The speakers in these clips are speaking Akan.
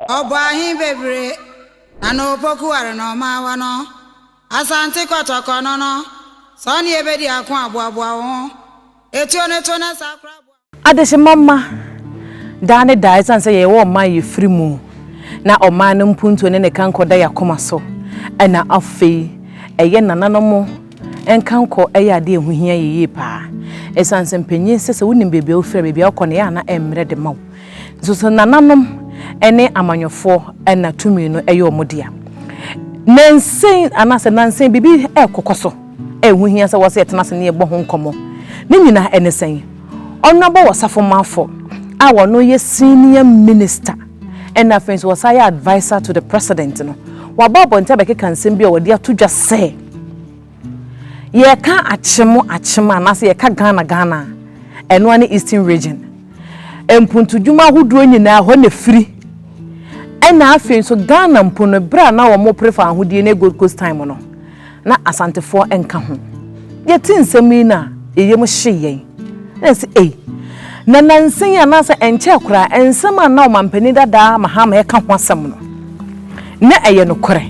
Ɔbɔ ahe bebree na na opoku ware na ɔma awa no. Asante kɔtɔkɔ no no, sɛ ɔne ebedi ako aboaboa wo ho. Etuo no to na saa koraa boa. Adehyema mma, daa ne daa ɛsiane sɛ yɛwɔ ɔman a yɛfiri mu na ɔman no mpuntuo ne ne kankɔ da yɛn akoma so, ɛna afei ɛyɛ nananom nkankɔ yɛ adeɛ a ɛho hia yɛ yie paa. Ɛsiane sɛ mpanyin sɛ sɛ wonim baabi a wofiri a baabi a wokɔ no ɛyɛ a na ɛmmerɛ de ma wo. Nso so nananom ne amanyɔfoɔ na tumi no yɛ wɔn dea. Nansa yi anaasɛ nansa yi biribi rekɔkɔ so a ɛho hia sɛ wɔsɛ yɛtena ase ne yɛbɔ ho nkɔmmɔ. Ne nyinaa ɛne sɛn? Ɔnoabɔ Ɔsafo Mafo a ɔno yɛ senior minister ɛna afei nso ɔsan yɛ adviser to the president no, waba abɔnten abɛkeka nsɛm bi a wɔde ato dwa sɛ yɛka akyem akyem anaasɛ yɛka Ghana Ghana a, ɛno ara ne Eastern Region. Mpuntudwuma ahodoɔ nyinaa hɔ na ɛfiri. Ɛna afei nso Ghana mpo no, berɛ a na wɔpere fa ahodie ne Gold Coast time no, na Asantefoɔ nka ho. Yɛte nsɛm yi no a, yɛn yam hye yɛn. Na yɛse ei, na nansa yi anaasɛ ɛnkyɛɛ koraa, nsɛm a na ɔmampanin dadaa Mahama reka ho asɛm no, na ɛyɛ nokorɛ?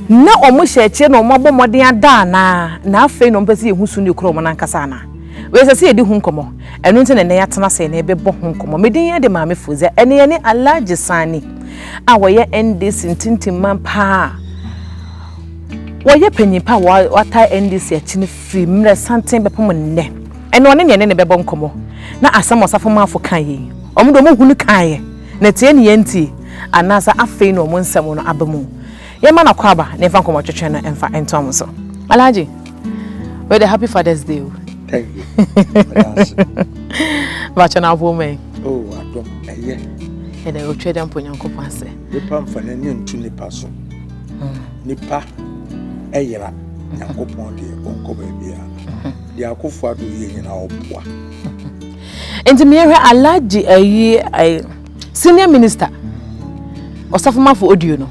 Na wɔhyɛ akyire na wɔabɔ mmɔden ada anaa? Na afei na wɔpɛ sɛ yɛhu su ne kura wɔn ankasa anaa? Wei ɛsɛ sɛ yɛdi ho nkɔmmɔ. Ɛno nti na ɛnnɛ yɛatena ase na yɛbɛbɔ ho nkɔmmɔ. Me din de Maame Fozia. Ɛnnɛ yɛne Alhaji Sani a wɔyɛ NDC ntintimman paa a wɔyɛ panyin pa a wɔatae NDC akyi no firi mmerɛ santen bɛpem nnɛ. Ɛnnɛ ɔne ne yɛne no bɛbɔ nkɔmmɔ. Na asɛm a Ɔsafo Marfo kaeɛ yi, wɔn deɛ wɔhunu kaeɛ na tie ne yɛntie anaasɛ afei na wɔn nsɛm no aba mu. Yɛmma no akwaaba na yɛmfa nkɔmmɔtwetwe no mfa ntoa mo so. Alhaji, wei de happy Father's Day o. Thank you. Bakyɛ na aboɔ mɛ. Oh, adom, ɛyɛ. Ɛdɛ otwa dɛ mpo Nyankopɔn ase. Nipa mfa n'ani nto nipa so. Nipa ɛyera Nyankopɔn deɛ ɔnkɔ baabiara. Deɛ Akufo Addo yɛ nyinaa ɔboa. Nti meyɛhwɛ Alhaji ayi senior minister Ɔsafomafo audio no.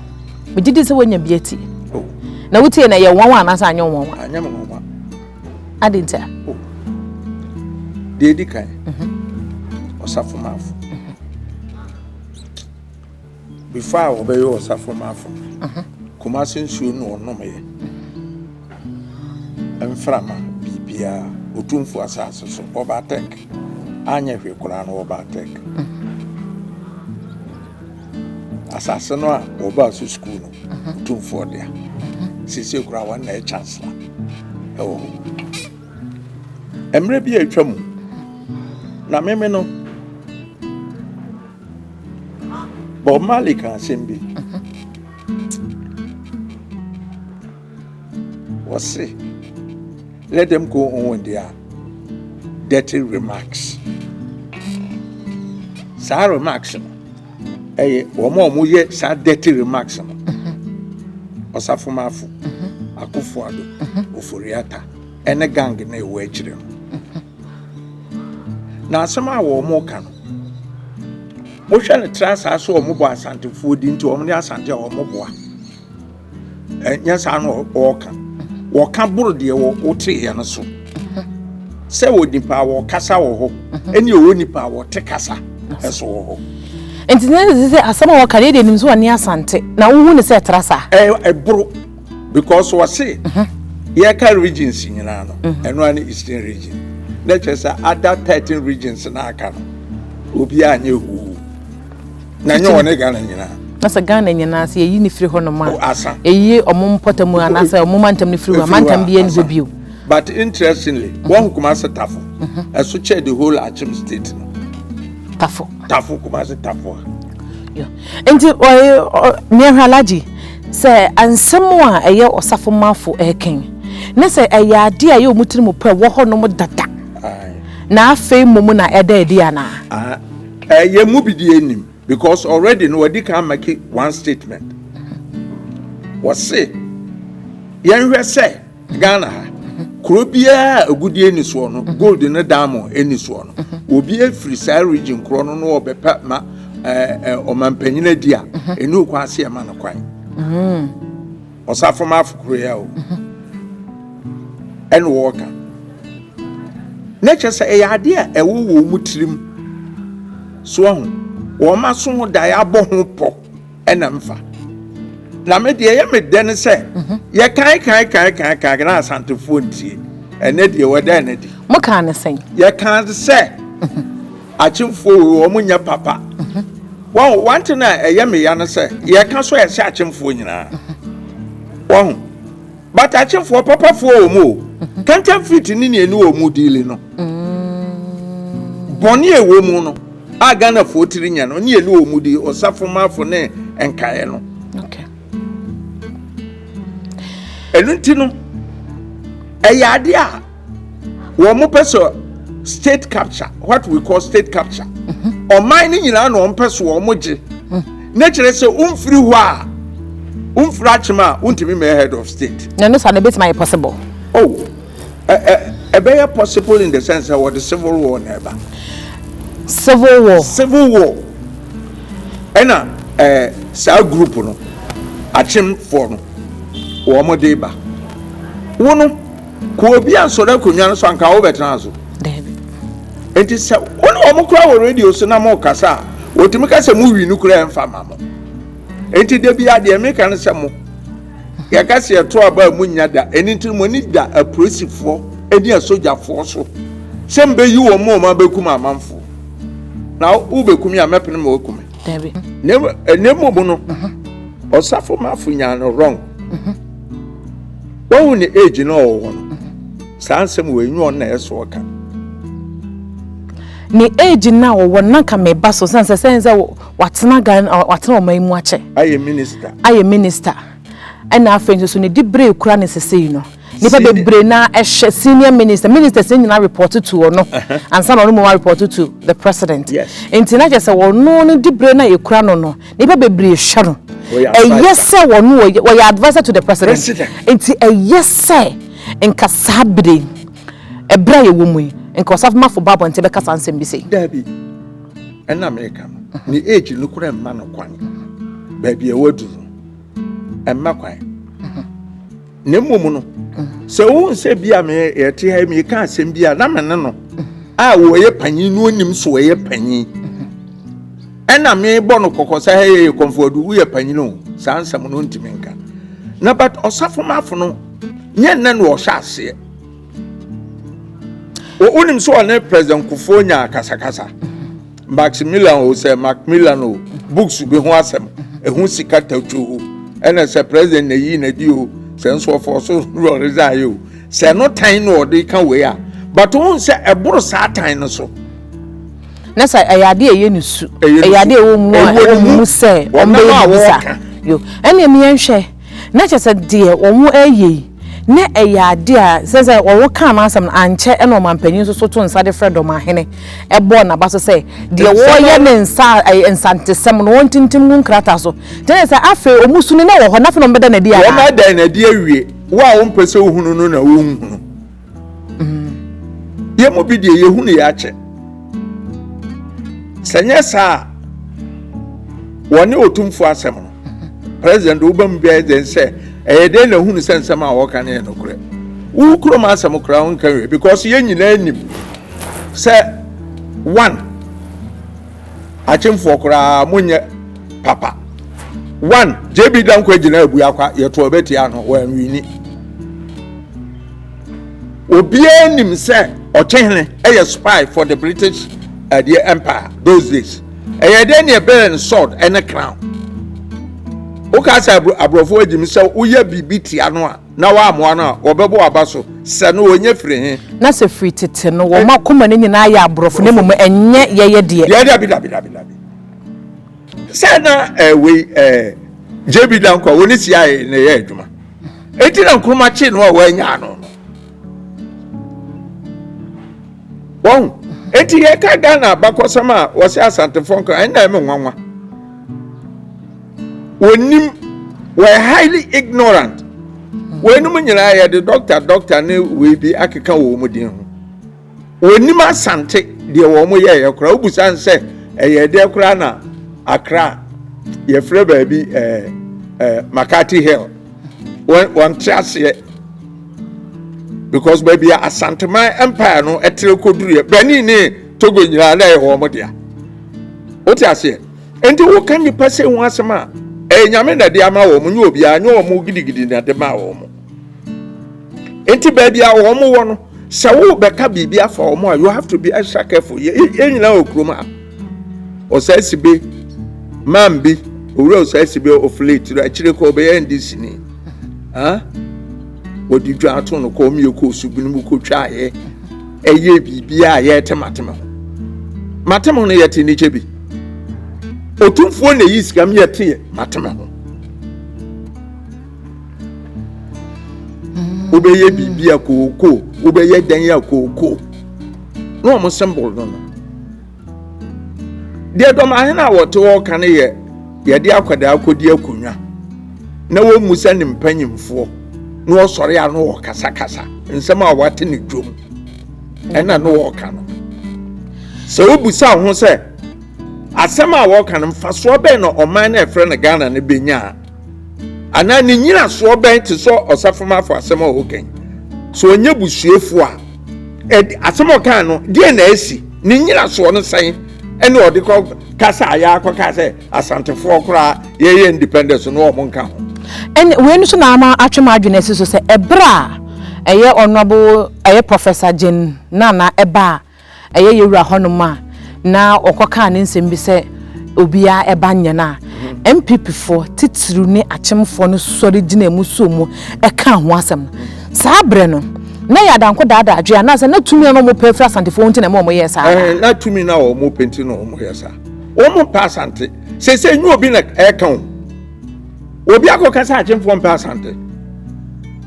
Megye di sɛ woanya bi atie. Oh. Na wotie na ɛyɛ nwanwa anaasɛ anyɛ nwanwa? Anyɛ me nwanwa. Ade nti a? Oh. Deɛ edi kan, mhm. ɔsafomafo. Mhm. Before a wɔbɛyɛ ɔsafomafo, mhm. Kumasi nsuo na ɔnomyɛ. Mframa biribiara, otumfo asase so, ɔba tech. Anyɛ hwee koraa no ɔba tech. Asase no a wɔbaa so sukuu no, Otumfoɔ dea. Seesei koraa wɔn na ɛyɛ chancellor ɛwɔ hɔ. Mmerɛ bi a atwa mu, na meme no, Bob Marley ka asɛm bi. Wɔse, let them go on with their dirty remarks. Saa remarks no, ɛyɛ wɔn a wɔyɛ saa dirty remarks no. Ɔsafomafo, Akufo-Addo, Ofori-Atta, ɛne gang no ɛwɔ akyire no. Na asɛm a wɔn ka no, wohwɛ no tra saa so wɔn bɔ Asantefoɔ din nti wɔn ne Asante a wɔn boa. Ɛnyɛ saa na ɔreka. Wɔka boro deɛ woteeɛ no so. Sɛ wɔ nipa a wɔkasa wɔ hɔ, ɛne ɔwɔ nipa a wɔte kasa nso wɔ hɔ. Nti na ɛsɛ sɛ asɛm a wɔka deɛ deɛ nim sɛ wɔne Asante na wohu ne sɛ ɛtra saa. Ɛboro because wɔse yɛka regions nyinaa no ɛno ara ne Eastern region na kyerɛ sɛ other 13 regions na aka no obiara nyɛ huu. Na nyɛ wɔne Ghana nyinaa. Na sɛ Ghana nyinaa sɛ yɛyi ne firi hɔ nom a, asa. Yɛyi ɔmo mpɔtam anaasɛ ɔmo mantam no firi hɔ a, mantam biara nni hɔ bio. But interestingly, wɔn Kumasi Tafo, ɛso kyɛ the whole Akyem state no. Tafo. Tafo, Kumasi Tafo a. Nti mmeɛhwɛ Alhaji, sɛ nsɛm a ɛyɛ ɔsafo mafo ɛkɛn, ne sɛ ɛyɛ adeɛ a ɛyɛ ɔmo tirim pɛ wɔ hɔ nom dada, na afei mmom na ɛda adi anaa? Yɛn mu bi deɛ nim because already no wadi kan make one statement. Wɔse yɛnhwɛ sɛ Ghana ha kuro biara a agudie ni soɔ no gold ne diamond ni soɔ no obi afiri saa region korɔ no na ɔbɛpɛ ma ɔmampanyin adi a ɛni kwan ase ɛma no kwan. Ɔsafo mafo koro yi a o ɛna wɔka. Na kyerɛ sɛ ɛyɛ adeɛ a ɛwɔ wɔn mu tirim. So wahu? Wɔn aso ho daeɛ abɔ ho pɔ ɛna mfa. Na me deɛ ɛyɛ me dɛ ne sɛ yɛkan kan kan kan kan na Asantefoɔ ntie. Ɛnɛ deɛ wɔda ɛnɛ di. Mo kaa ne sɛn? Yɛka sɛ akyemfoɔ wei wɔn nyɛ papa. Wɔn one thing a ɛyɛ me ya ne sɛ yɛka so yɛsɛ akyemfoɔ nyinaa. Wɔn but akyemfoɔ papafoɔ wɔ mu o. Counterfeit ne nea ɛne wɔn mu deal no. Bɔne a ɛwɔ mu no a Ghanafoɔ tiri nya no ne ɛne wɔn mu di ɔsafomafo ne nkaeɛ no. Ɛno nti no ɛyɛ adeɛ a wɔn pɛ sɛ state capture, what we call state capture. Ɔman no nyinaa na wɔn pɛ so wɔn gye. Ne kyerɛ sɛ womfiri hɔ a, womfiri akyem a, wontumi mmɛyɛ head of state. Na ɛno saa no ebetumi ayɛ possible? Oh, ɛ ɛ ɛbɛyɛ possible in the sense sɛ wɔde civil war na ɛba. Civil war. Civil war. Ɛna saa group no, akyemfoɔ no, wɔn de ba. Wo no, kò obi ansɔre akonnwa no so anka wobɛtena so? Daabi. Nti sɛ wo ne wɔn kora wɔ radio so na mo kasa a, wɔtumi ka sɛ mo wi no kora ɛmfa ma mo. Nti da bi adeɛ meka no sɛ mo yɛka sɛ yɛto aba a mu nya da. Ɛno nti mo ani da apolisifoɔ ne asogyafoɔ so sɛ mbɛyi wɔn mu wɔn abɛkum amanfoɔ. Na wobɛkum yɛ a, mɛpene ma wɔakum. Daabi. Na mmom no, ɔsafo mafo nyaa no wrong. Wɔn ne age no ɔwɔ hɔ no, saa nsɛm wɔ enyi ɔno na ɛsɛ ɔka. Ne age na ɔwɔ na nka meba so sɛ sɛ watena Ghana, watena ɔman yi mu akyɛ. Ayɛ minister. Ayɛ minister. Ɛna afei nso so ne di bere kura ne sesei no, nipa bebree na ɛhyɛ senior minister, ministers nyinaa report to ɔno ansa na ɔno mu report to the president. Nti na kyerɛ sɛ ɔno no di bere na ekura no, nipa bebree hwɛ no. Ɛyɛ sɛ ɔno wɔyɛ adviser to the president. Nti ɛyɛ sɛ nka saa bere ɛbrɛ a yɛwɔ mu yi, nka ɔsafomafo ba abɔnten bɛka saa nsɛm bi sɛ? Daabi, ɛna meka no, ne age no kora mma no kwan. Baabi a waduru no, ɛmma kwan. Na mmom no, sɛ wohu sɛ bi a me yɛte ha yi, meka asɛm bi a na me ne no a wɔyɛ panyin no onim so wɔyɛ panyin, ɛna mebɔ no kɔkɔ sɛ hɛ yɛ kɔmfoɔdu, woyɛ panyin o, saa nsɛm no ntumi nka na. But ɔsafomafo no nyɛ nnɛ na ɔhyɛ aseɛ. Wonim sɛ ɔne President Kufuor nya akasakasa, Maximilian o, sɛ Macmillan o, books bi ho asɛm, ɛho sika tatwo o, ɛna sɛ president na yi na di o, sɛ nso ɔfɔ so resign o, sɛ ɛno tan na ɔde ka wei a, but wohu sɛ ɛboro saa tan no so. Na sɛ ɛyɛ adeɛ a ɛyɛ ne su, ɛyɛ adeɛ a ɛwɔ mu a ɛwɔ mu sɛ ɔmbɛyɛ biribi saa yo, ɛnna mi yɛnhwɛ na kyerɛ sɛ deɛ wɔn ɛyɛ yi na ɛyɛ adeɛ a sɛ wɔn kaa n'asɛm no ankyɛ, ɛna ɔmanpanyin nso so to nsa de frɛ dɔm ahene ɛbɔɔ n'aba so sɛ deɛ wɔreyɛ ne nsa ɛyɛ nsantesɛm no, wɔn tintim gu nkrataa so. Kyerɛ sɛ afei wɔn su no na wɔ hɔ na afei na wɔn bɛda n'adi ana? Wɔn ada n'adi awie. Wo a wɔmpɛ sɛ wohunu no na wɔnhunu. Yɛn mu bi deɛ, yɛhunu yɛ akyɛ. Sɛ nyɛ saa a, wɔne otumfoɔ asɛm no, president woba mu biara dɛn sɛ ɛyɛ dɛn na ehunu sɛ nsɛm a wɔka no yɛ nokorɛ? Wo kurom asɛm koraa wonka wie, because yɛn nyinaa nim sɛ one akyemfoɔ koraa monyɛ papa. One JB Danko gyina Abuakwa, yɛto ɔbɛtia no, wɔanwini. Obiara nim sɛ ɔkyehene ɛyɛ spy for the British ɛdeɛ empire those days. Ɛyɛ dɛn ne ɛbɛyɛ no sword ɛne crown? Woka sɛ aborɔfo agyimi sɛ woyɛ biribi tia no a na woamoa no a, wɔbɛbɔ waba so sɛ no wɔnyɛ firi he? Na sɛ firi tete no wɔn akoma no nyinaa yɛ aborɔfo, na mmom ɛnyɛ yɛyɛ deɛ. Deɛ, dabi, dabi, dabi, dabi. Sɛ na wei JB Danko a wɔne CIA na ɛyɛ adwuma, enti na Nkrumah kye no a wɔanya ano no wɔn. Enti yɛka Ghana abakɔsɛm a wɔsɛ Asantefoɔ nka, ɛnna ɛmɛ nwanwa. Wɔnim, wɔyɛ highly ignorant. Wɔnum nyinaa yɛde doctor doctor ne wei bi akeka wɔn mu din ho. Wɔnim Asante deɛ wɔn yɛɛyɛ koraa. Wobusa sɛ ɛyɛ deɛ koraa na Accra yɛfrɛ baabi ɛɛ ɛɛ McCarthy Hill, wɔn te aseɛ, because baabi a Asanteman empire no ɛtere koduru yɛ Benin ne Togo nyinaa na ɛyɛ wɔn dea. Wote aseɛ? Enti woka nnipa sei ho asɛm a, ɛyɛ Nyame na ɛde ama wɔn, nyɛ obiara, nyɛ wɔn gidigidi na ɛde maa wɔn. Enti baabi a wɔn wɔ no, sɛ wobɛka biribi afa wɔn a, you have to be extra careful. Yɛn nyinaa wɔ kurom ha. Ɔsɛe Sibe, man bi, owura Ɔsɛe Sibe of late, akyire kɔ ɔbɛyɛ NDC ni. Ah? Wɔde dwa ato no kɔ, ɔmo yɛ kɔ osu bi no mu kɔtwaeɛ. Ɛyɛ biribiara a yɛte mateme ho. Mateme ho no yɛte ne kyɛ bi. Otumfoɔ na eyi sika mi yɛte mateme ho. Wobɛyɛ biribi a kooko, wobɛyɛ dɛn a kooko. Na wɔn symbol no no. Deɛ dɔmahene a wɔte hɔ ka no yɛ yɛde akwadaa kɔdi akonnwa na wɔmmusa ne mpanyimfoɔ na wɔsɔre a na wɔkasakasa nsɛm a wɔate ne dwom ɛna na wɔka no. Sɛ wobusa ho sɛ asɛm a wɔka no mfasoɔ bɛn na ɔman no a ɛfrɛ no Ghana no bɛnya a, anaa ne nyinasoɔ bɛn te sɛ ɔsafomafo asɛm a ɔka yi, sɛ ɔnyɛ busuafoɔ a, ɛde asɛm a ɔkaa no deɛ na asi ne nyinasoɔ no sɛn ɛne ɔde kɔ kasa a yɛakɔka sɛ Asantefoɔ koraa yɛyɛ independence no wɔn nka ho. Ɛne wei no so na ama atwe m'adwene asi so sɛ ɛberɛ a ɛyɛ Honourable ɛyɛ Professor Jane Nana ɛbaa ɛyɛ yɛn wura hɔnom a na ɔkɔkaa ne nsɛm bi sɛ obiara ɛba nyɛ no a, NPP foɔ titiriw ne akyemfoɔ no sɔre gyinaa mu soo mu ɛkaa ho asɛm no. Saa berɛ no, na ɛyɛ adanko daadaa adwene anaasɛ na tumi a na wɔpɛ afiri Asantefoɔ ho nti na ɛma wɔyɛɛ saa anaa? Na tumi no a wɔpɛ nti na wɔyɛ saa. Wɔmpɛ Asante. Seesei nyɛ obi na ɛreka o. Obi akɔka sɛ akyemfoɔ mpɛ Asante.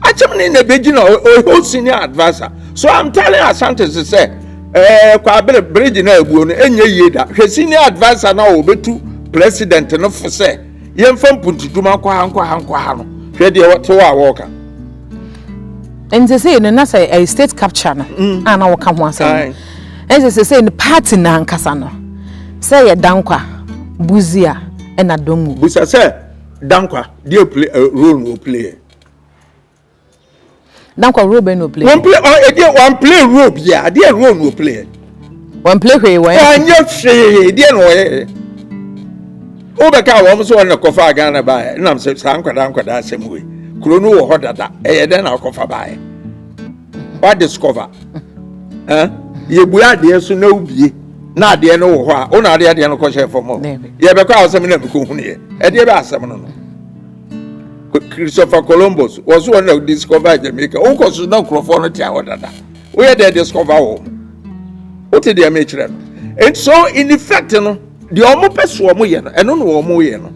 Akyem ne na ɛbɛgyina ɔyɛ senior adviser. So I'm telling Asante sɛ ɛɛ kwabere bridge na abuo no ɛnyɛ yie da. Hwɛ senior adviser na ɔbɛtu president no fo sɛ yɛmfa mpuntudwuma nkɔ ha nkɔ ha nkɔ ha no. Hwɛ deɛ ɔte hɔ a wɔreka. Nti sɛ no na sɛ ɛyɛ state capture no a na wɔka ho asɛm no. Ɛnti sɛ sɛ no party no ankasa no sɛ yɛ Dankwa, Busia ɛna Dongo. Busa sɛ Dankwa deɛ play role na ɔplay yɛ. Dankwa role bɛn na ɔplay? Wɔn play ɔ ɛdeɛ wɔn play role bia adeɛ role na ɔplay yɛ. Wɔn play hwee wɔn. Wɔn nyɛ hwee deɛ na ɔyɛ yɛ. Wobɛka wɔn sɛ wɔn na kɔfa Ghana baayɛ nam sɛ saa nkwadaa nkwadaa asɛm wei kuro no wɔ hɔ dada ɛyɛ dɛn na akɔfa baayɛ. Wa discover ɛn yɛbue adeɛ so na wobie na adeɛ no wɔ hɔ a wo na adeɛ adeɛ no kɔhyɛ fam hɔ yɛbɛkɔ a ɔsɛm na mekɔhunu yɛ ɛdeɛ bɛ asɛm no no Christopher Columbus wɔ so wɔn na discover Jamaica wokɔ so na nkurɔfoɔ no te hɔ dada woyɛ dɛ discover wɔn wote deɛ mekyerɛ no and so in effect no deɛ wɔn pɛ so wɔn yɛ no ɛno na wɔn yɛ no.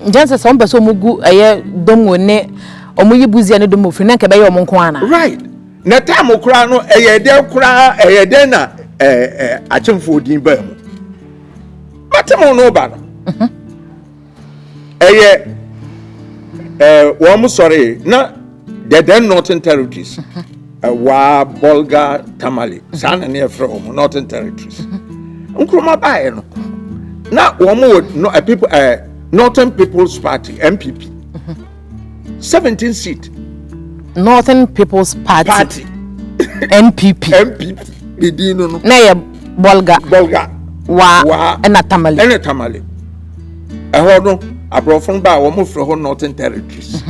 Nkyɛn sɛ sɛ wɔn pɛ sɛ wɔn gu ɛyɛ domo ne wɔn yi buzia ne domo firi na nka ɛbɛyɛ wɔn nko ana. Right na time koraa no ɛyɛ dɛn koraa ɛyɛ dɛn na ɛɛ ɛɛ akyemfoɔ din baa mu mate mo no ba no ɛyɛ ɛɛ wɔn sɔre na the then northern territories ɛwaa Bolga Tamale saa na ne yɛfrɛ wɔn northern territories Nkrumah baeɛ no na wɔn wɔ no ɛ people ɛ Northern People's Party NPP 17 seat. Northern People's Party. Party. NPP. NPP ne din no no. Na yɛ Bolga. Bolga. Waa. Waa. Ɛna Tamale. Ɛna Tamale. Ɛhɔ no aborɔfo no ba a wɔn frɛ hɔ Northern Territories.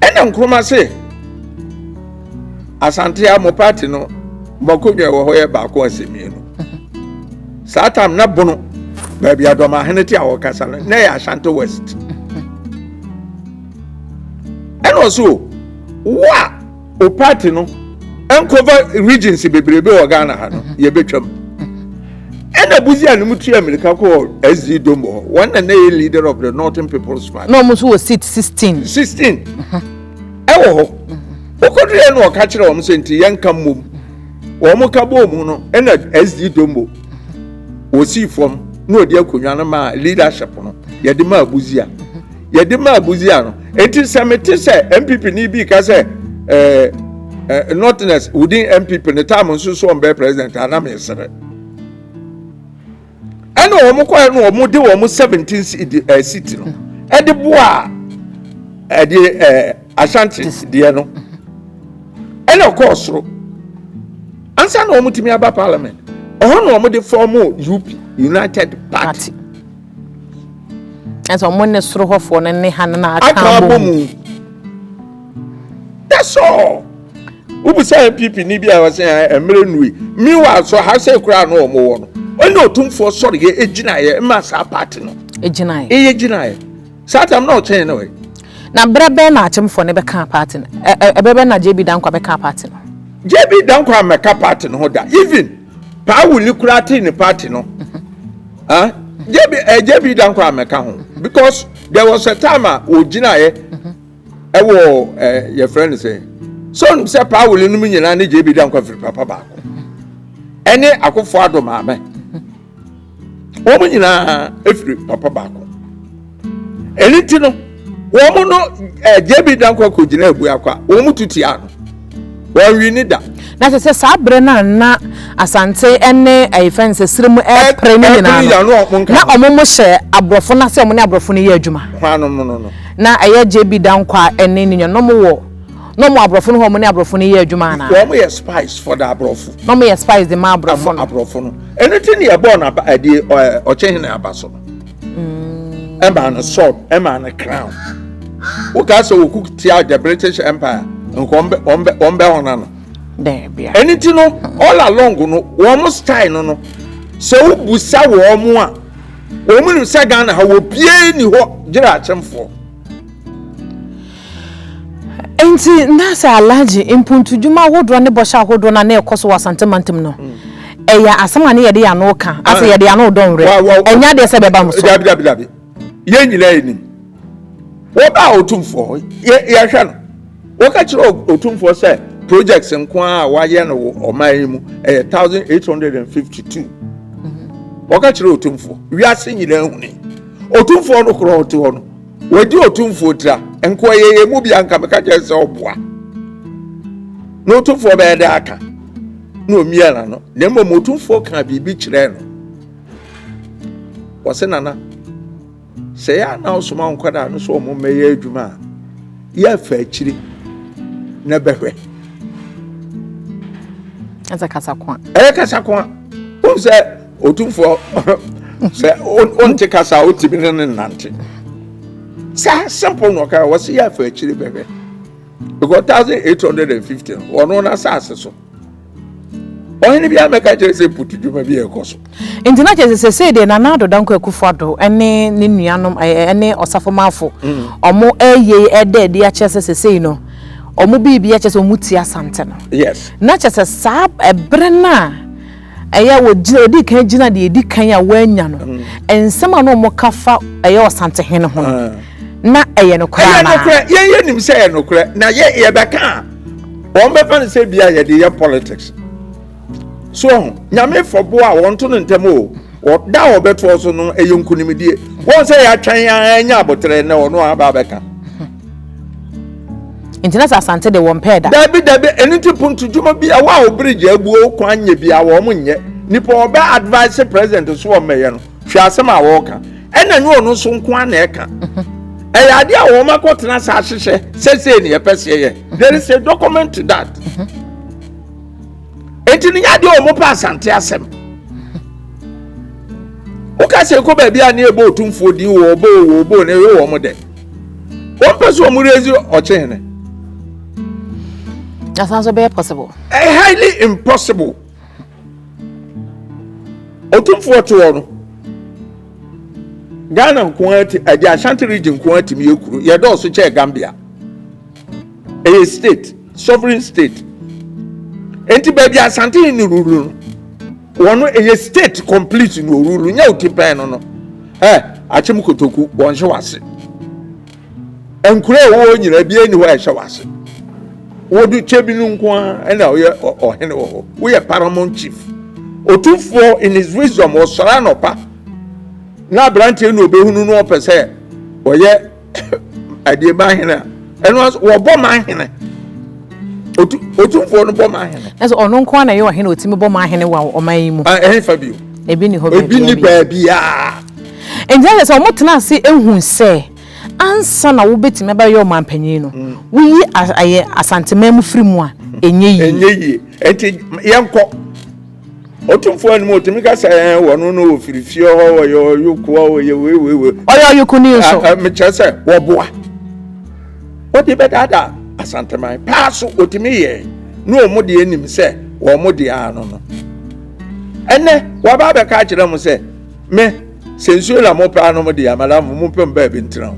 Ɛna Nkrumah se Asante a mo party no mo akonnwa ɛwɔ hɔ yɛ baako asɛ mmienu. Saa tam na bono baabi adɔmahene te a wɔkasa no na ɛyɛ Ashanti West. Ɛna ɔso wo a o party no nkɔva regions bebrebe wɔ Ghana ha no yɛbɛtwam. Ɛna Busia no mu tua mmirika kɔɔ SD Dombo hɔ. Wɔn na na yɛ leader of the Northern People's Party. Na wɔn nso wɔ seat 16. 16 ɛwɔ hɔ. Wokɔduru yɛ na ɔka kyerɛ wɔn sɛ nti yɛnka mmom. Wɔn ka bɔɔ mu no ɛna SD Dombo wɔsii fam na ɔde akonnwa no maa leadership no yɛde maa Busia. Yɛde maa Busia no. Enti sɛ mete sɛ NPP ni bi ka sɛ ɛɛ ɛɛ Northerners within NPP ne time nso so wɔn bɛyɛ president a na mesere. Ɛna wɔn kɔɛ no wɔn de wɔn 17 seat seat no ɛde boa ɛde ɛɛ Ashanti deɛ no ɛna ɔkɔɔ soro ansa na wɔn tumi aba parliament ɛhɔ na wɔn de fɔm UP. United Party. Ɛsɛ wɔn ne soro hɔfoɔ no ne ha no na aka abɔ mu. That's all. Wobisa NPP ni bi a wɔsɛ mmerɛ nui. Meanwhile so ha sɛ koraa na wɔn wɔ no. Ɛna otumfoɔ sɔre yɛ egyinaeɛ mma saa party no. Egyinaeɛ. Ɛyɛ gyinaeɛ. Saa tam na ɔkyɛn no ɛ. Na berɛ bɛn na akyemfoɔ no bɛkaa party no? Ɛberɛ bɛn na JB Danquah bɛkaa party no? JB Danquah ammɛka party no ho da. Even Paa Willie koraa tee ne party no. Ah, JB, eh, JB Danquah ammɛka ho. Because there was a time a ɔgyinaeɛ ɛwɔ eh, yɛfrɛ no sɛ so nim sɛ Paa Willie no mu nyinaa ne JB Danquah firi papa baako. Ɛne Akufo Addo maame. Wɔn nyinaa firi papa baako. Ɛno nti no, wɔn no eh, JB Danquah kɔgyina Abuakwa, wɔn tu tia no. Wɔnwi ne da. Na kyerɛ sɛ saa berɛ no a na Asante ne ɛyɛ fɛn sɛ serɛ mu ɛpere no nyinaa no, na wɔn mo hyɛ aborɔfo no ase a wɔn ne aborɔfo no yɛ adwuma. Hwanom no no. Na ɛyɛ JB Danquah ne ne nua no wɔn wɔ na wɔn aborɔfo no hɔ wɔn ne aborɔfo no yɛ adwuma anaa? Wɔn yɛ spies for the aborɔfo. Na wɔn yɛ spies de ma aborɔfo no. Aborɔfo no. Ɛno ti ne yɛbɔɔ no aba ɛdeɛ ɛɛ ɔkyɛhene aba so no. Ɛmaa no sword, ɛmaa no crown. Wokaa sɛ wɔku tia the British Empire nka wɔn bɛ wɔn bɛ wɔn bɛ hɔn ano. Dɛbia. Ɛno ti no all along no wɔn style no no sɛ wobusa wɔn a wɔn nim sɛ Ghana ha wɔpie ni hɔ gyere akyemfoɔ. Enti na sɛ Alhaji, mpuntudwuma ahodoɔ ne bɔhyɛ ahodoɔ no a na ɛkɔ so wɔ Asante mantam no, ɛyɛ asɛm a ne yɛde yɛn ano reka, asɛ yɛde yɛn ano redɔ nwerɛ, ɛnyɛ adeɛ sɛ ɛbɛba mo so. Dabi, dabi, dabi. Yɛn nyinaa yɛnim. Wɔbaa Otumfoɔ hɔ, yɛhwɛ no. Wɔka kyerɛ Otumfoɔ sɛ projects nko ara a wɔayɛ no wɔ ɔman yi mu ɛyɛ 1852. Wɔka kyerɛ Otumfoɔ, wiase nyinaa huni. Otumfoɔ no korɔ ɔte hɔ no, Wadi otumfoɔ tira. Nkoa yɛ yɛn mu bi anka meka kyerɛ sɛ ɔboa. Na otumfoɔ bɛyɛ dɛ aka. Na omia n'ano. Na mmom otumfoɔ kaa biribi kyerɛɛ no. Wɔse nana, sɛ yɛ ana ɔsoma nkwadaa no sɛ wɔn mmɛyɛ adwuma a, yɛ afa akyire na bɛhwɛ. Ɛsɛ kasakoa. Ɛyɛ kasakoa. Wohu sɛ Otumfoɔ sɛ wonte kasa a wotumi ne ne nante saa simple na ɔka wɔsi yɛ afa akyire bɛhwɛ because 1850 no wɔn n'asase so ɔhene bi amɛka kyerɛ sɛ putu dwuma bi ɛkɔ so. Nti na kyerɛ sɛ sɛsɛɛ deɛ Nana Addo Dankwa Akufo Addo ne ne nuanom ne Ɔsafomafo ɔmo ɛyɛ ɛda adi akyerɛ sɛ sɛsɛi no ɔmo biribi akyerɛ sɛ ɔmo tia Asante no. Yes. Na kyerɛ sɛ saa ɛberɛ no a Ɛyɛ wɔgyina wɔdii kan gyina deɛ ɛdi kan a wɔanya no mm. nsɛm a na wɔka fa ɛyɛ ɔsantehene ho no ah. na ɛyɛ nokorɛ anaa? Ɛyɛ nokorɛ yɛn yɛ nim sɛ ɛyɛ nokorɛ na yɛ yɛbɛka a wɔn bɛfa no sɛ bia yɛde yɛ politics so ɔho nyame fɔbo a wɔn to no ntɛm o ɔda a wɔbɛtoɔ so no ɛyɛ nkunimdie wɔn sɛ yɛatwɛn ara nya aboterɛ na ɔno aba abɛka Nti na sɛ Asante de wɔn pɛɛ da. Dabi dabi ɛno nti ponto dwuma bi a wa wo bridge abuo kwan nyɛ bi a wɔn nyɛ nipa ɔbɛ advice president so wɔn mɛyɛ no hwɛ asɛm a wɔka ɛna nyɛ ɔno nso nko ara na ɛka ɛyɛ adeɛ a wɔn akɔtena saa ahyehyɛ sɛsɛ ne yɛpɛ sɛ yɛ there is a document to that nti ne nyɛ adeɛ a wɔn pɛ Asante asɛm woka sɛ ɛkɔ baabi a ne ɛbɔ otumfoɔ din wɔ ɔbɔ wɔ ɔbɔ ne ɛyɛ wɔn dɛ. Wɔn pɛ sɛ wɔn raise ɔkyehene. Asan so bɛyɛ possible. Eh, highly impossible. Otumfoɔ te hɔ no. Ghana nko ara ti ɛdi Ashanti region nko ara ti mi yɛ kuro yɛ dɔɔso kyɛɛ Gambia. Ɛyɛ state sovereign state. Nti baabi Asante ne ruru no. Wɔn no ɛyɛ state complete na orulu nyɛ oti pɛn no no ɛ akyem kotoku wɔn hyɛ wase nkura ɛwɔ hɔ nyinaa bi ɛni hɔ a ɛhyɛ wase wɔde kyɛ bi no nko ara ɛna ɔyɛ ɔhene wɔ hɔ woyɛ paramount chief otumfoɔ in his wisdom ɔsɔre anɔpa na aberanteɛ na obehunu no ɔpɛ sɛ ɔyɛ adeɛ ma ahene a ɛno nso wɔbɔ ma ahene otu otumfoɔ no bɔ ma ahene. ɛsɛ ɔno nko ara na ɛyɛ ɔhene otumi bɔ ma ahene wɔ ɔman yi mu. ɛhe fa bio. Ebi ni hɔ baabi ebi ni baabiara. Nti ɛsɛ sɛ wɔn tena ase ehu sɛ ansa na wobɛtumi abɛyɛ ɔmanpanyin no mm. woyi ayɛ asanteman mu firi mu a ɛnyɛ yie. Ɛnyɛ yie nti yɛnkɔ. Otumfoɔ anim otumi ka sɛ ɛn wɔn no wɔfiri fie hɔ wɔyɛ ɔyokoa wɔyɛ weiweiwei. Ɔyɛ ɔyokoni nso. Mekyerɛ sɛ wɔboa. Wɔde bɛdaadaa Asanteman paa so otumi yɛɛ ne wɔn deɛ nim sɛ wɔn deɛ ano no. Ɛnɛ wɔaba abɛka akyerɛ mo sɛ me sɛ nsuo na mopɛ anom deɛ amadamfo mopɛ mo baabi ntena o.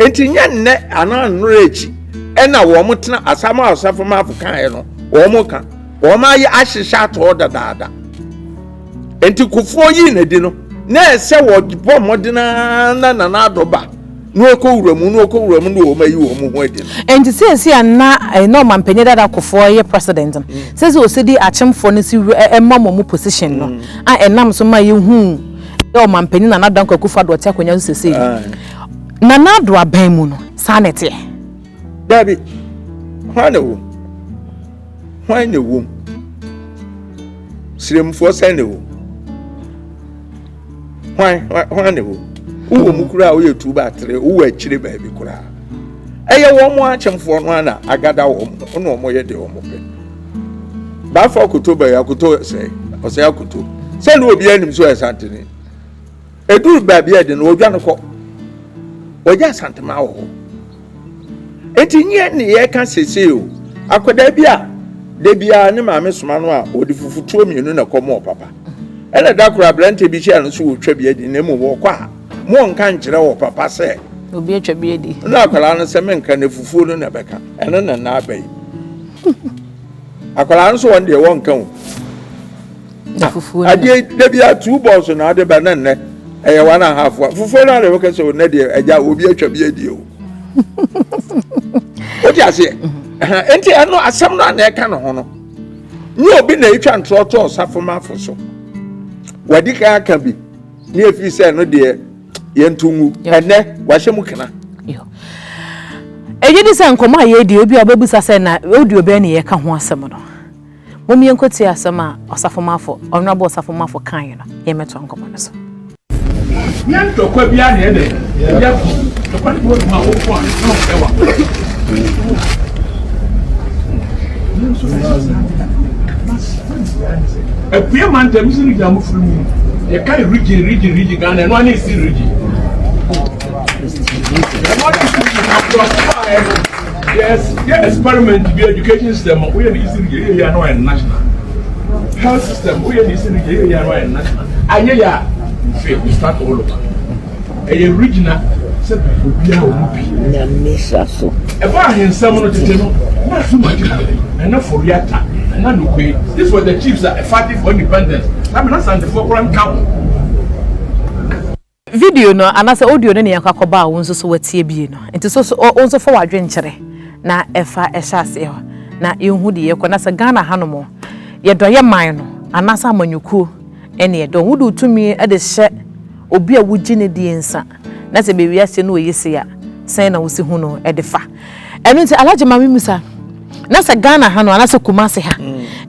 Enti nyɛ nnɛ anaa nnora akyi ɛna wɔn tena asam a ɔsafomafo kaeɛ no wɔn ka. Wɔn ayɛ ahyehyɛ ato hɔ dadaada. Enti Kufuor yii n'adi no, na ɛsɛ wɔbɔ mmɔden ara na Nana Addo ba na ɔkɔ wura mu na ɔkɔ wura mu na wɔn ayi wɔn ho adi no. Enti seesei a na na ɔmampanyin dada Kufuor yɛ president no, seesei ɔsɛ di akyemfoɔ no si ma wɔn position no a ɛnam so ma yɛhuu sɛ ɔmampanyin Nana Addo Dankwa Akufo-Addo ɔte akonnwa so seesei yi. Nana Addo aban mu no, saa na ɛteɛ? Dabi, hwan na ɛwom? Hwan na ɛwom? Siremfoɔ sɛn na ɛwom? Hwan hwan na ɛwom? Wowɔ mu koraa woyɛ tu ba tere wowɔ akyire baabi koraa. Ɛyɛ wɔn mo akyemfoɔ no ana agada wɔn ho na wɔn yɛ deɛ wɔn pɛ. Baafo akoto bɛyɛ akoto sɛ ɔsɛ akoto sɛ ne obi anim so ɛsantene. Ɛduru baabi a ɛde no wɔdwa no kɔ. Wɔgya asantema wɔ hɔ. Enti nyɛ ne yɛka seesei o, akwadaa bi a da biara ne maame soma no a ɔde fufutuo mmienu na ɛkɔm ɔpapa. Ɛna da koro aberanteɛ bi hyia no so wɔtwa bi adi na mmom wɔkɔ a mo nka nkyerɛ wɔ papa sɛ obi atwa bi adi. Na akwadaa no sɛ menka na fufuo no na ɛbɛka ɛno na na aba yi. Akwadaa no so wɔn deɛ wɔnka o. Na fufuo no. Adeɛ da bi a two balls na ade ba na nnɛ ɛyɛ one and half a fufuo no ade bɛka sɛ nnɛ deɛ agya obi atwa bi adi o. Wote aseɛ? Nti ɛno asɛm no a na ɛka ne ho no nyɛ obi na etwa ntorɔ to ɔsafomafo so. Wadi kan aka bi ne efiri sɛ ɛno deɛ yɛnto ngu ɛnɛ wahyɛ mu kena. Ɛgye di sɛ nkɔmmɔ a yɛredi obi a ɔbɛbisa sɛ na audio bɛn ne yɛka ho asɛm no. Mom yɛnkɔtie asɛm a Ɔsafomafo, Honourable Ɔsafomafo kaeɛ no, yɛmmɛtoa nkɔmmɔ no so. Nyɛ ntɔkwa biara na ɛdɛ yɛ ko ntɔkwa no bi wɔ nom a woko a na ɔsɛ wa Akua mantam si region a mofiri mu yɛka region region region Ghana ɛno ane si region ɛno ane si region aborɔfo baeɛ no Yes, yɛ experiment bi education system woyɛ ne easy yɛ yɛ ano ayɛ national. Health system woyɛ ne easy yɛ yɛ ano ayɛ national. Anyɛ yɛ a fail we start all over. Ɛyɛ regional sɛ obiara wɔ mu bi. Nyame hyira so. Ɛba ahensɛm no tete no na Sumati Nana Foriata Nana Nukwe this was the chiefs a fighting for independence na mena Asantefoɔ koraa nka ho. Video no anaasɛ audio no ne yɛnkɔ akɔba a wo nso so watie bie no. Nti so so wo nso fa w'adwenkyerɛ na ɛfa ɛhyɛ aseɛ hɔ na yɛnhu deɛ yɛkɔ na sɛ Ghana hanom yɛdɔ yɛ man no anaasɛ amanyɔkuo ɛne yɛdɔ. Wode wo tumi de hyɛ obi a wogye ne die nsa na sɛ bɛwie aseɛ no ɔyɛ sei a sɛn na wosi hu no de fa. Ɛno nti Alhaji ma memmisa na sɛ Ghana ha no anaasɛ Kumasi ha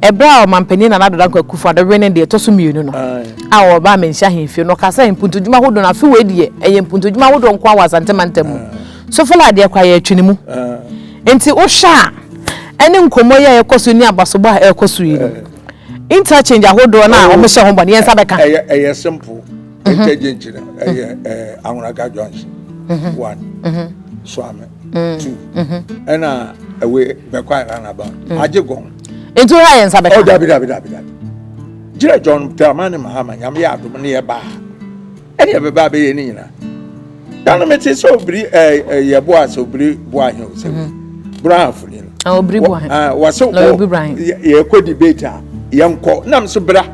ɛberɛ a ɔmampanin Nana Addo Dankwa Akufo-Addo wene deɛ ɛtɔ so mmienu no a ɔba Manhyia ahemfie no ɔkaa sɛ mpuntudwuma ahodoɔ no afe wei deɛ ɛyɛ mpuntudwuma ahodoɔ nko ara wɔ Asante mantam mu so fɔlɔ adeɛ koraa yɛretwe ne mu nti wohwɛ a ɛne nkɔmmɔ yi a ɛkɔ so ne abasobɔ a ɛrekɔ so yi no interchange ahodoɔ no a wɔhyɛ ho bɔ no yɛn nsa bɛka. Ɛyɛ simple. Interchange no ɛyɛ Anwonaka junction one Suame two ɛna ɛwɛ bɛkɔ roundabout agye gɔn. Nti wohwɛ a yɛn nsa bɛka. Oh dabi dabi dabi dabi gyerɛ John Dramani Mahama nyame yɛ adom ne yɛ baa ɛne ɛbɛba abɛyɛ ne nyinaa. Da no mete sɛ obiri ɛɛ yɛ boa sɛ obiri boa ahene o sɛ Brown afoni no. Ah, obiri boa ahene. Wɔsɛ yɛkɔ debate a yɛnkɔ nam so bra.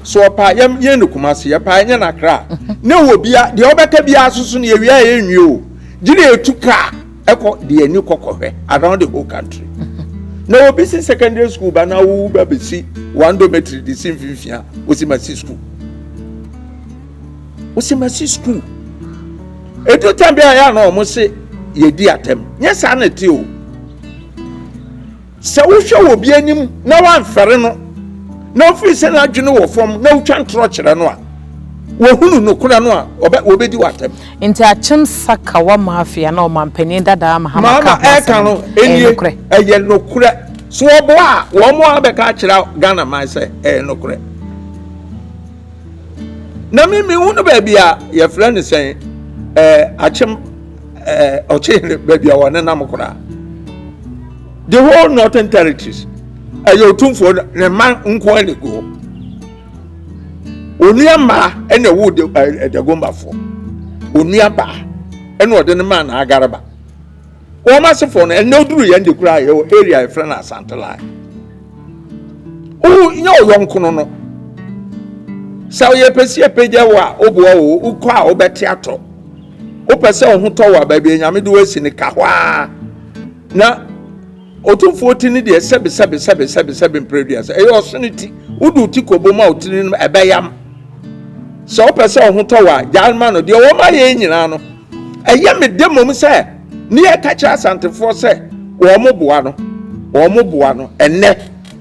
So ɔpa yɛn yɛn no Kumasi yɛpa yɛnyɛ no Accra ne wɔ bia deɛ ɔbɛka biara soso no yɛwia a yɛnwie o gye deɛ yɛtu kaa ɛkɔ deɛ ani kɔkɔhwɛ around the whole country na obi si secondary school ba na wo ba bɛsi one dormitory de si mfimfini a wosi ma si school wosi ma si school edu tam bi a yɛ ana wɔn se yɛdi atɛm nyɛ saa na ɛte o. Sɛ wohwɛ wɔ obi anim na woamfɛre no, na wofiri sɛ n'adwene wɔ fam na wotwa ntorɔ kyerɛ no a, wɔhunu nokorɛ no a, ɔbɛ, wɔbɛdi wo atɛm. Nti Akyem Sakawa Mafia na ɔmanpanin dadaa Mahama ka ho asɛm no, ɛyɛ nokorɛ? Ɛyɛ nokorɛ. So wɔboa a, wɔn ara bɛka akyerɛ Ghana man sɛ ɛyɛ nokorɛ. Na me mehu no baabi a yɛfrɛ no sɛn ɛɛ akyem ɛɛ ɔkyehene baabi a wɔnenam koraa. The whole northern territories ɛyɛ otumfoɔ ne mma nko ara na egu hɔ. Onua mmaa ɛna ɛwɔ de ɛɛ Dagombafoɔ. Onua baa ɛna ɔde ne maa n'agareba. Wɔn asefoɔ no ɛnna oduru yɛn de koraa yɛwɔ area yɛfrɛ no Asante line. Wo nyɛ ɔyɔnko no no. Sɛ ɔyɛ pɛ si apagya wo a, woboa wo, wokɔ a wobɛte atɔ. Wopɛ sɛ wo ho tɔ wo a, baabi a Nyame de wo asi no ka hɔ ara. Na Otumfoɔ ti no deɛ sɛbe sɛbe sɛbe sɛbe sɛbe mprɛduasa, ɛyɛ ɔsono ti. Wode wo ti kɔbɔ mu a wo tiri no ɛbɛyam. Sɛ wopɛ sɛ wo ho tɔ wo a, gyaa ma no. Deɛ wɔn ayɛ yi nyinaa no, ɛyɛ me dɛ mmom sɛ ne yɛka kyerɛ Asantefoɔ sɛ wɔn boa no, wɔn boa no. Ɛnnɛ,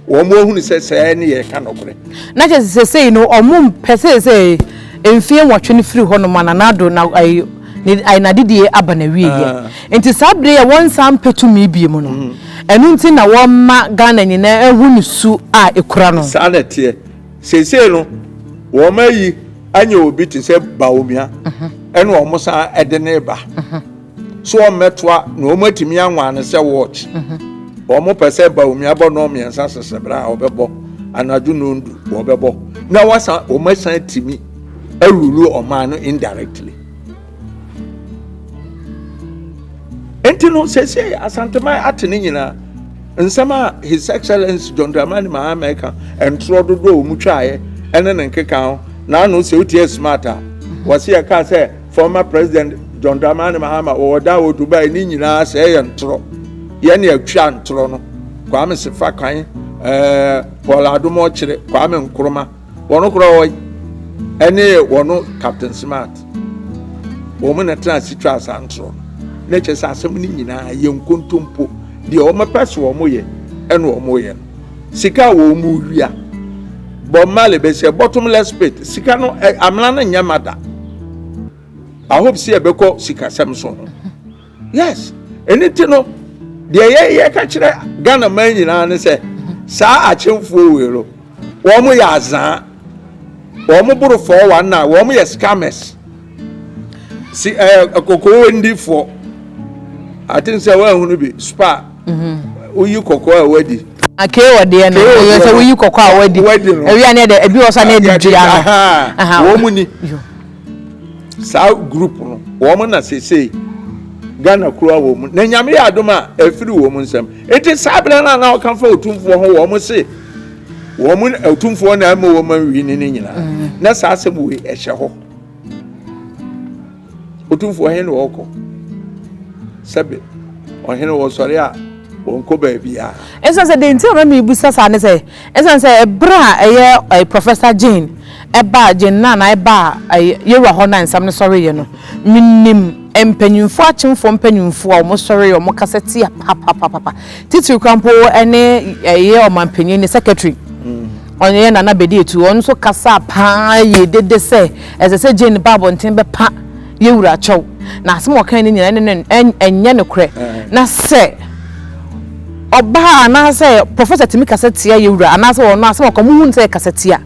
wɔn ahunu sɛ sɛɛ ne yɛreka nokorɛ. Na kyerɛ sɛ seesei no wɔn mpɛ seesei mfeɛ nwɔtwe no firi hɔ nom a Nana Addo na ayi ne ayi n'adedie aba n'awieɛ. Nti saa bere yi a wɔnsan mpɛ tumi bio mu no, ɛno nti na wɔma Ghana nyinaa ahu ne su a ɛkura no. Saa na ɛteɛ. Seesei no, wɔayi anya obi te sɛ Bawumia ɛna wɔn san de ne ba so wɔmmɛtoa na wɔn atumi anwa no sɛ watch. Wɔn pɛ sɛ Bawumia bɔ nnɔn mmiɛnsa sesebere a ɔbɛbɔ anadwo nnɔndu wɔbɛbɔ na wɔasan wɔn asan atumi arulu ɔman no indirectly. Enti no seesei Asanteman ate ne nyinaa. Nsɛm a His Excellency John Dramani Mahama ɛka, ntorɔ dodoɔ a wɔn twaeɛ ɛne ne nkeka ho. N'ano sɛ wotie smart a, wɔse yɛkaa sɛ former President John Dramani Mahama wɔwɔ da wɔ Dubai ne nyinaa sɛ ɛyɛ ntorɔ. Yɛne atwa ntorɔ no. Kwame Sefa Kan, ɛɛ Paul Adom Ɔkyere, Kwame Nkrumah. Wɔn koraa ɔy ɛne wɔn Captain Smart wɔn na tena ase twaa saa ntorɔ no. Na kyerɛ sɛ asɛm no nyinaa yɛ nkontompo. Deɛ wɔn pɛ so wɔn yɛ ɛna wɔn yɛ no. Sika a wɔn wia. Bob Marley bɛ sɛ bottomless pit. Sika no ɛ amena no nyɛ ma da. I hope sɛ yɛbɛkɔ sikasɛm so ho. Yes. Ɛno nti no, deɛ yɛ yɛka kyerɛ Ghana man nyinaa ne sɛ saa akyemfoɔ wei no, wɔn yɛ azaa, wɔn boro 419, wɔn yɛ scammers, si ɛɛ eh, kɔkɔɔ ndifoɔ. I think sɛ wɔn ahunu bi spa, woyi kɔkɔɔ a wadi. Akee wɔ deɛ no, ɛyɛ sɛ woyi kɔkɔɔ a wadi. Ɛwia ne ɛdɛ, ebi wɔ so a ne ɛde dua no. Wɔn ni. Saa group no wɔn na sesei Ghana kura wɔn mu na nyame yɛ adom a ɛfiri wɔn nsam nti saa berɛ no a na ɔka fa otumfoɔ ho wɔn se wɔn otumfoɔ na ɛma wɔn awi ne ne nyinaa mm. na saa asɛm wei ɛhyɛ hɔ otumfoɔ he na ɔkɔ sɛbe ɔhene wɔsɔre a wɔnkɔ baabiara. Ɛsɛ sɛ deɛ nti a mɛmi bisa saa ne sɛ Esiane sɛ bere a ɛyɛ Professor Jane baa Jane Nana baa yɛwura hɔ na nsɛm no sɔreeɛ no, menim mpanyimfoɔ akyemfoɔ mpanyimfoɔ a wɔsɔreeɛ a wɔkasa tia papapapa. Titiriw koraa mpo ne ɛyɛ ɔmanpanyin ne secretary ɔyɛ Nana Bediatu, ɔno nso kasaa paa yie dede sɛ ɛsɛ sɛ Jane ba abɔnten bɛpa yɛwura kyɛw. Na asɛm a ɔkae no nyinaa ne no ɛnyɛ nokorɛ. Na sɛ ɔbaa anaasɛ professor tumi kasa tia yɛ wura anaasɛ ɔno asɛm ɔka ɔmo hu sɛ kasa tia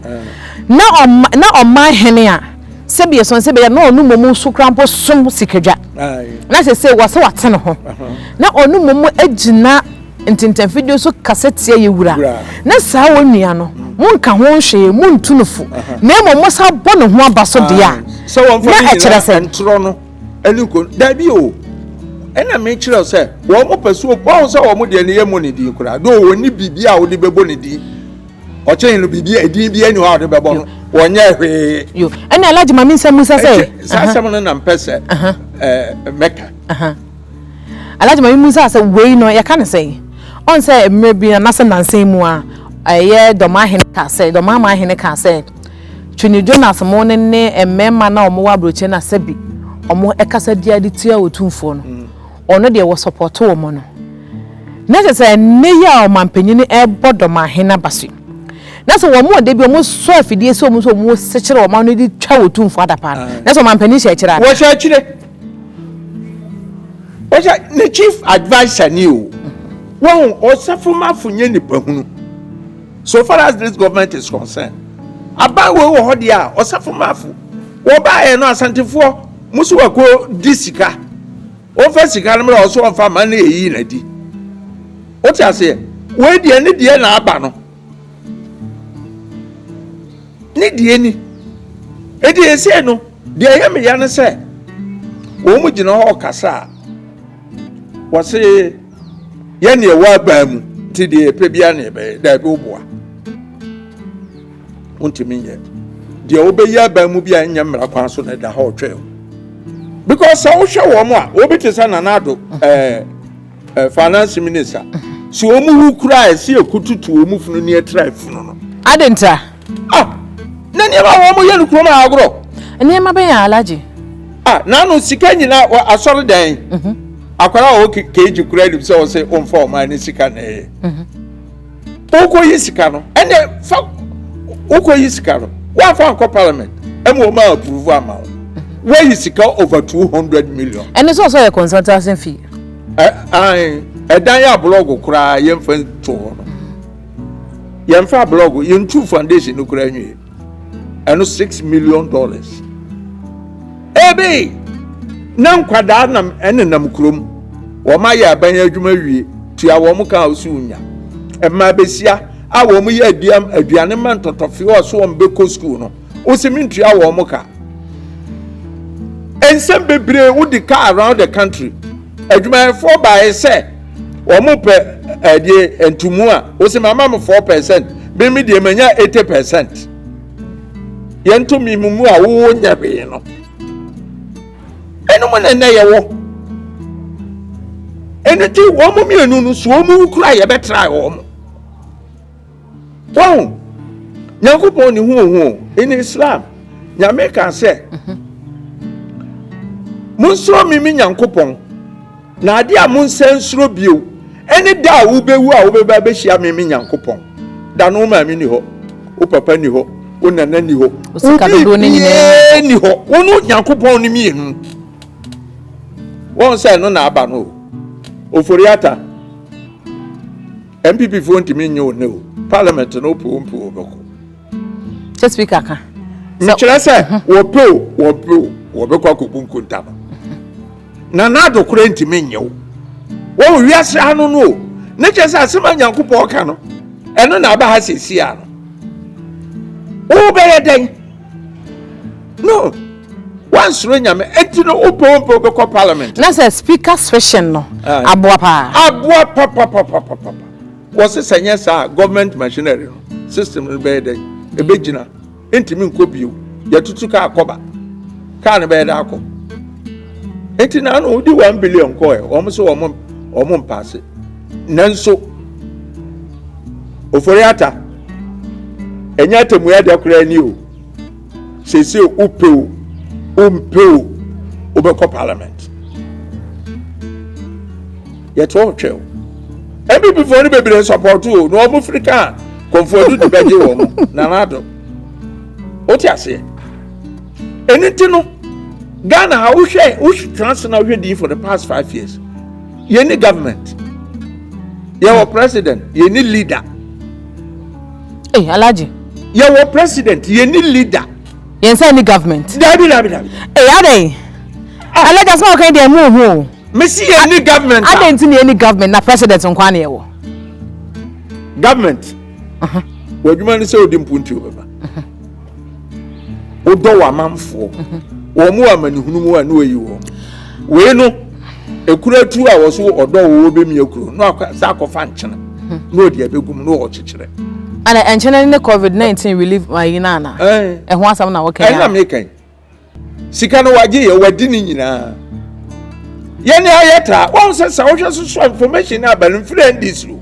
na ɔma na ɔman hene a sɛbi ɛsɔn sɛbi ɛyɛ na ɔno mmom so kora mpo som sikadwa na sɛ sɛ wɔsɛ wate ne ho na ɔno mmom agyina ntentanfidie so kasa tia yɛ wura na saa wɔn nua no mo nka ho nhwee mo ntu no fo na mmom mo sa bɔ ne ho aba so deɛ a na ɛkyerɛ sɛ ɛne nko dabi o ɛna mekyerɛ sɛ wɔn mo pɛ so wɔn sɛ wɔn deɛ ne yɛ mo ne din koraa do wɔn ni biribi a wɔde bɛbɔ ne din ɔkyɛn no biribi edin bi ɛni hɔ a wɔde bɛbɔ no wɔnyɛ hwee. yo ɛna alagye maame nsɛm musa sɛ. saa asɛm no na mpɛ sɛ ɛɛ mɛka. Alagye maame musa sɛ wei no yɛka ne sɛn ɔn sɛ mmerɛ bi anasɛ nansa mu a ɛyɛ dɔm ahene ka sɛ dɔm ama ahene ka sɛ. Twene Jonas mo no ne mmarima no a wɔwɔ aburokyire no a sɛbi wɔn kasa biara de tia otumfoɔ no, ɔno deɛ wɔsɔpɔto wɔn no. Na kyerɛ sɛ ɛnnɛ yi a ɔmanpanyin rebɔ dɔmahene aba so yi, na sɛ wɔn a da bi wɔn sɔ afidie sɛ wɔn nso wɔn sekyere wɔn ano de twa otumfoɔ adapaa no, na sɛ ɔmanpanyin hyɛ akyire anaa? Wɔhyɛ akyire. Wɔhyɛ ne chief adviser ni o. Wɔn ɔsafomafo nyɛ nipa hunu. So far as this government is concerned, aban wei wɔ hɔ deɛ a, ɔsafo mafo. Wɔbaeɛ no Asantefoɔ mo so wakɔ di sika. Wɔmfa sika no mmra ɔso ɔmfa ma na yɛyi no adi. Wote aseɛ? Wei deɛ ne deɛ na aba no. Ne deɛ ni. Enti ɛsei no deɛ ɛyɛ me ya ne sɛ wɔn gyina hɔ ɔkasa a wɔse yɛn deɛ ɛwɔ aban mu nti deɛ yɛpɛ biara na yɛbɛyɛ. Daabi woboa. Wontumi nyɛ. Deɛ wobɛyi aban mu bi a ɛnyɛ mmara kwan so na ɛda hɔ ɔtwɛn o. Because sɛ wohwɛ wɔn a, obi te sɛ Nana Addo ɛɛ eh, finance minister. So wɔn wu koraa ɛsɛ yɛkɔtutu wɔn funu ne ɛtra funu no. Ade ntra. Ah, na nneɛma a wɔn yɛ no kurom a agorɔ. Nneɛma bɛn a Alhaji? Ah, n'ano sika nyinaa wɔ asɔredan. Mhm. Akwadaa a ɔwɔ keegye koraa nim sɛ ɔsɛ ɔmfa ɔman ne sika na ɛyɛ. Mhm. Wokɔyi sika no, ɛnna fa wokɔyi sika no, woamfa nkɔ parliament ɛma wɔn a approve ama wo. Woayi sika over 200 million. Ɛne sɛ ɔsɛ ɔyɛ consultancy fee. Ɛdan yɛ ablɔgo koraa yɛmfa nto hɔ no. Yɛmfa ablɔgo, yɛntu foundation no koraa nwie. Ɛno $6 million. Ebe na nkwadaa nam ɛnenam kurom. Wɔn ayɛ aban adwuma wie, tua wɔn ka a wosi wonya. Mmaa besia a wɔn yɛ aduam aduane ma ntɔtɔfeɛ a so wɔn bɛkɔ sukuu no, wosi mentua wɔn ka. Nsɛm bebree wodi ka around the country. Adwumayɛfoɔ baeɛ sɛ wɔn pɛ ɛdeɛ ntumu a wosi ma ama mo 4%, me me deɛ manya 80%. Yɛnto mi mu a wowɔ nya hwee no. Ɛno mu na nnɛ yɛwɔ. Ɛno nti wɔn mmienu no so wɔn wu kura yɛbɛtra wɔn. Wɔn Nyankopɔn ne ho ohu in Islam Nyame ka sɛ monsuro me me Nyankopɔn na ade a monsa nsuro bio ɛne da a wobɛwu a wobɛba bɛhyia me me Nyankopɔn. Da no wo maame ni hɔ, wo papa ni hɔ, wo nana ni hɔ, wo biribiara ni hɔ, wo ne Nyankopɔn no mmienu. Wɔn sɛ ɛno na aba no o. Ofori Ata. NPP foɔ ntumi nye wo nnɛ o. Parliament no wopɛ o mpɛ o wɔbɛkɔ. Sɛ speaker ka. Mekyerɛ sɛ wɔpɛ o wɔmpɛ o wɔbɛkɔ akɔbu nkonta no. Nana Addo koraa ntumi nye wo. Wɔn wiase ano no o. Ne kyerɛ sɛ asɛm a Nyankopɔn ka no ɛno na aba ha seesie ano. Wobɛyɛ dɛn? No. Wansuro Nyame enti no wopɛ o mpɛ o wobɛkɔ parliament. Na sɛ speaker switching no aboa paa. Aboa papapapapapa. Wɔse sɛ nyɛ saa a government machinery no system no bɛyɛ dɛn? Ɛbɛgyina. Ɛntumi nkɔ bio. Yɛtutu kaa kɔba. Kaa no bɛyɛ dɛ akɔ. Enti na ano wodi 1 billion kɔɛ wɔn so wɔn wɔn mpaase. Nanso Ofori Ata ɛnyɛ atemmuo adeɛ koraa ni o. Seesei wopɛ o wompɛ o wobɛkɔ parliament. Yɛte hɔ twɛ o. NPP foɔ no bebree support o na wɔn firi kaa kɔnfoɔ de bɛgye wɔn Nana Addo. Wote aseɛ? Ɛno ti no Ghana ha wohwɛ wotena ase na wohwɛ din for the past 5 years, yɛni government, yɛwɔ president, yɛni leader. Hey, Alhaji. Yɛwɔ president, yɛni leader. Yɛn sɛ ni government. Dabi dabi dabi. Ee adɛn? Alhaji asoma ɔkan deɛ mu hu o. Mesi yɛni government. Adɛn nti na yɛni government na president nkoaa na yɛwɔ? Government. W'adwuma ne sɛ wodi mpuntuo bɛba. Wodɔ w'amanfoɔ. Wɔn wɔ amanehunu mu a ne wayi wɔn. Wei no ekura tu a wɔso ɔdɔ wɔ bɛmia kuro na wakɔ sɛ akɔfa nkyene na ɔde abɛgu mu na ɔkyekyerɛ. Ana nkyene ne COVID-19 relief ayi no ana? Ɛho asɛm na wɔka yi. Ɛna meka yi. Sika no wagye yɛ wadi ne nyinaa. Yɛne ayɛ taa wɔn sɛ sɛ wohwɛ soso information no aba no mfiri NDC o.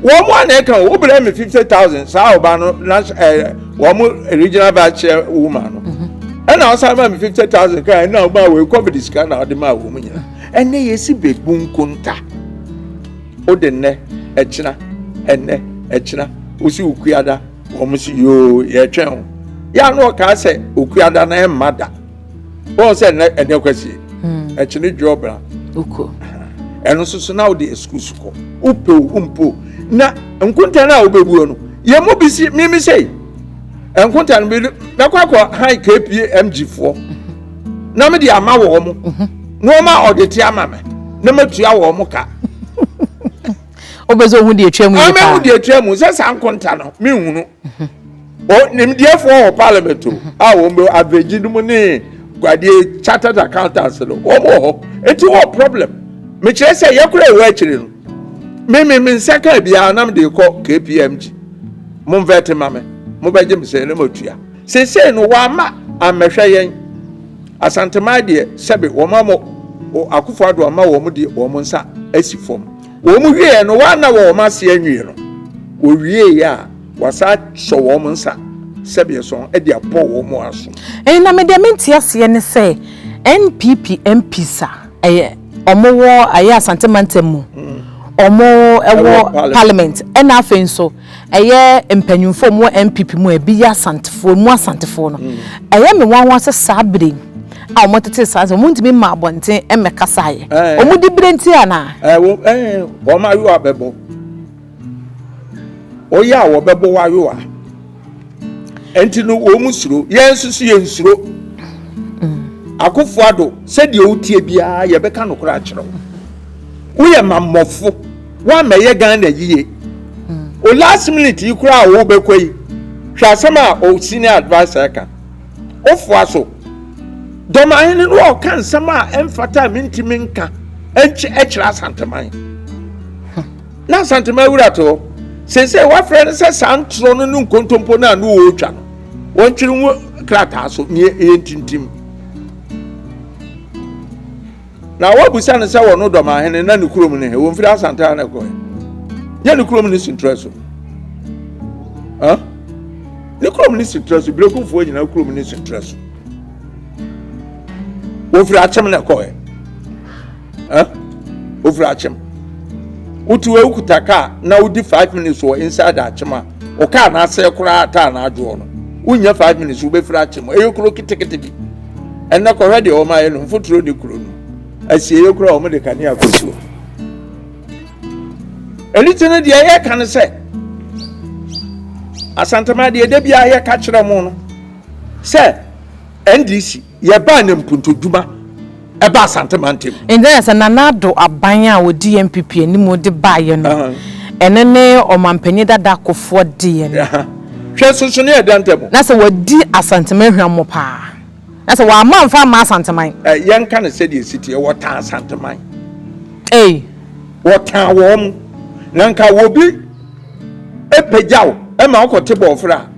Wɔn mu a na ɛka o wobrɛ me 50,000 saa ɔbaa no na ɛɛ wɔn mo regional vice chair woman no. Ɛna ɔsan ma me 50,000 kan ɛna ɔma wɔ COVID sika na ɔde ma wɔn nyinaa. Ɛnɛ yɛsi bebu nkonta. Wode nnɛ ɛkyena ɛnnɛ ɛkyena wosi okuada wɔn si yoo yɛtwɛn o. Yɛ ano ɔkaa sɛ okuada na ɛmma da. Wɔn sɛ ɛnɛ ɛnɛ kwasie ɛkyene dwo ɔbra. Ɛno nso so na wode excuse kɔ. Wopɛ o wompɛ o na nkonta no a wobɛbuo no yɛn mu bi si mimi sei. Nkonta no mɛkɔ akɔ han KPMG foɔ na mede ama wɔn mo na wɔn a ɔde te ama me na matua wɔn mo ka. Wobɛ sɛ ohun deɛ atwa mu yie paa. Ɔmɛhu deɛ atwa mu sɛ saa nkonta no menhunu. Nimdeɛfoɔ wɔ parliament o a wɔn bɛ average no mu ne guadeɛ chartered accountants no wɔn wɔ hɔ eti wɔ problem mekyerɛ sɛ yɛkora ɛwɔ akyire no me me me nsa kaa biara na mede kɔ KPMG. Monvɛte ma me, mobɛgye me sɛn na matua. Seesei no wɔamma ammɛhwɛ yɛn. Asanteman deɛ sɛbe wɔn ama Akufo Addo ama wɔn de wɔn nsa asi fam. Wɔn wieɛ no wɔanna wɔn ase anwie no, wɔwieeɛ a wɔasan asɔ wɔn nsa sɛbe ɛsɔn de abɔ wɔn aso. Na me deɛ mente aseɛ ne sɛ NPP MPs a ɛyɛ ɔmo wɔ ɛyɛ Asante mantam mu, ɔmo ɛwɔ parliament, ɛna afei nso ɛyɛ mpanyinfoɔ ɔmo wɔ NPP mu a ebi yɛ Asantefoɔ, emu Asantefoɔ no, ɛyɛ me nwanwa sɛ saa bere yi a ɔmo tete saa nsɛm, ɔmo ntumi mma abɔnten mmɛkasaeɛ. Ɔmo di bere nti anaa? Ɛɛ, wɔn ayowa bɛbɔ. Ɔyɛ a wɔbɛbɔ w'ayowa. Ɛnti no wɔn suro, yɛn nso so yɛn suro. Akufo Addo, sɛdeɛ wotie biara yɛbɛka nokorɛ akyerɛ wo. Woyɛ mammɔfo, woammɛyɛ Ghana yie. O last minute yi koraa a wobɛkɔ yi, hwɛ asɛm a o senior adviser ka. Wofoa so. Dɔmahene no ɔka nsɛm a ɛmfata a mentumi nka ɛkyerɛ Asanteman. Na Asantema wura te hɔ. Seesei wɔafrɛ no sɛ saa ntorɔ no ne nkontompo no a ne wɔretwa no, wɔntwere ngu krataa so ne yɛntintim. Na wɔabisa no sɛ wɔno Dɔmahene na ne kurom ne he? Wɔmfiri Asante ha na ɛkɔɛ. Nyɛ ne kurom ne Sintrɛ so. Huh? Ne kurom ne Sintrɛ so. Berekumfoɔ nyinaa kurom ne Sintrɛ so. Wɔfiri Akyem na ɛkɔɛ. Huh? Ofiri Akyem. Wotu wei wokuta kaa na wodi 5 minutes wɔ inside Akyem a, wo kaa no asɛe koraa taa no adwoɔ no. Wonnya 5 minutes wobɛfiri Akyem. Ɛyɛ kuro ketekete bi. Ɛnnɛ kɔhwɛ deɛ wɔn ayɛ no, mfuturo ne kuro no. Asieeɛ koraa wɔn de kanea kɔsi hɔ. Ɛno ti no deɛ yɛka no sɛ, Asantema deɛ da biara yɛka kyerɛ mo no sɛ NDC yɛbaa ne mpuntudwuma ɛba Asante mantam. Nti na sɛ Nana Addo aban a ɔdi NPP anim de baeɛ no, ɛno ne Ɔmanpanin dada Kufuor deɛ no. Hwɛ nsonsonoeɛ a ɛda ntam. Na sɛ wadi Asanteman hwammɔ paa. Na sɛ wamma amfa amma Asanteman. Yɛnka no sɛdeɛ ɛsi teɛ, wɔtaa Asanteman. Ei. Wɔtaa wɔn. Na nka obi pagya wo ma wokɔte bɔɔfrɛ a,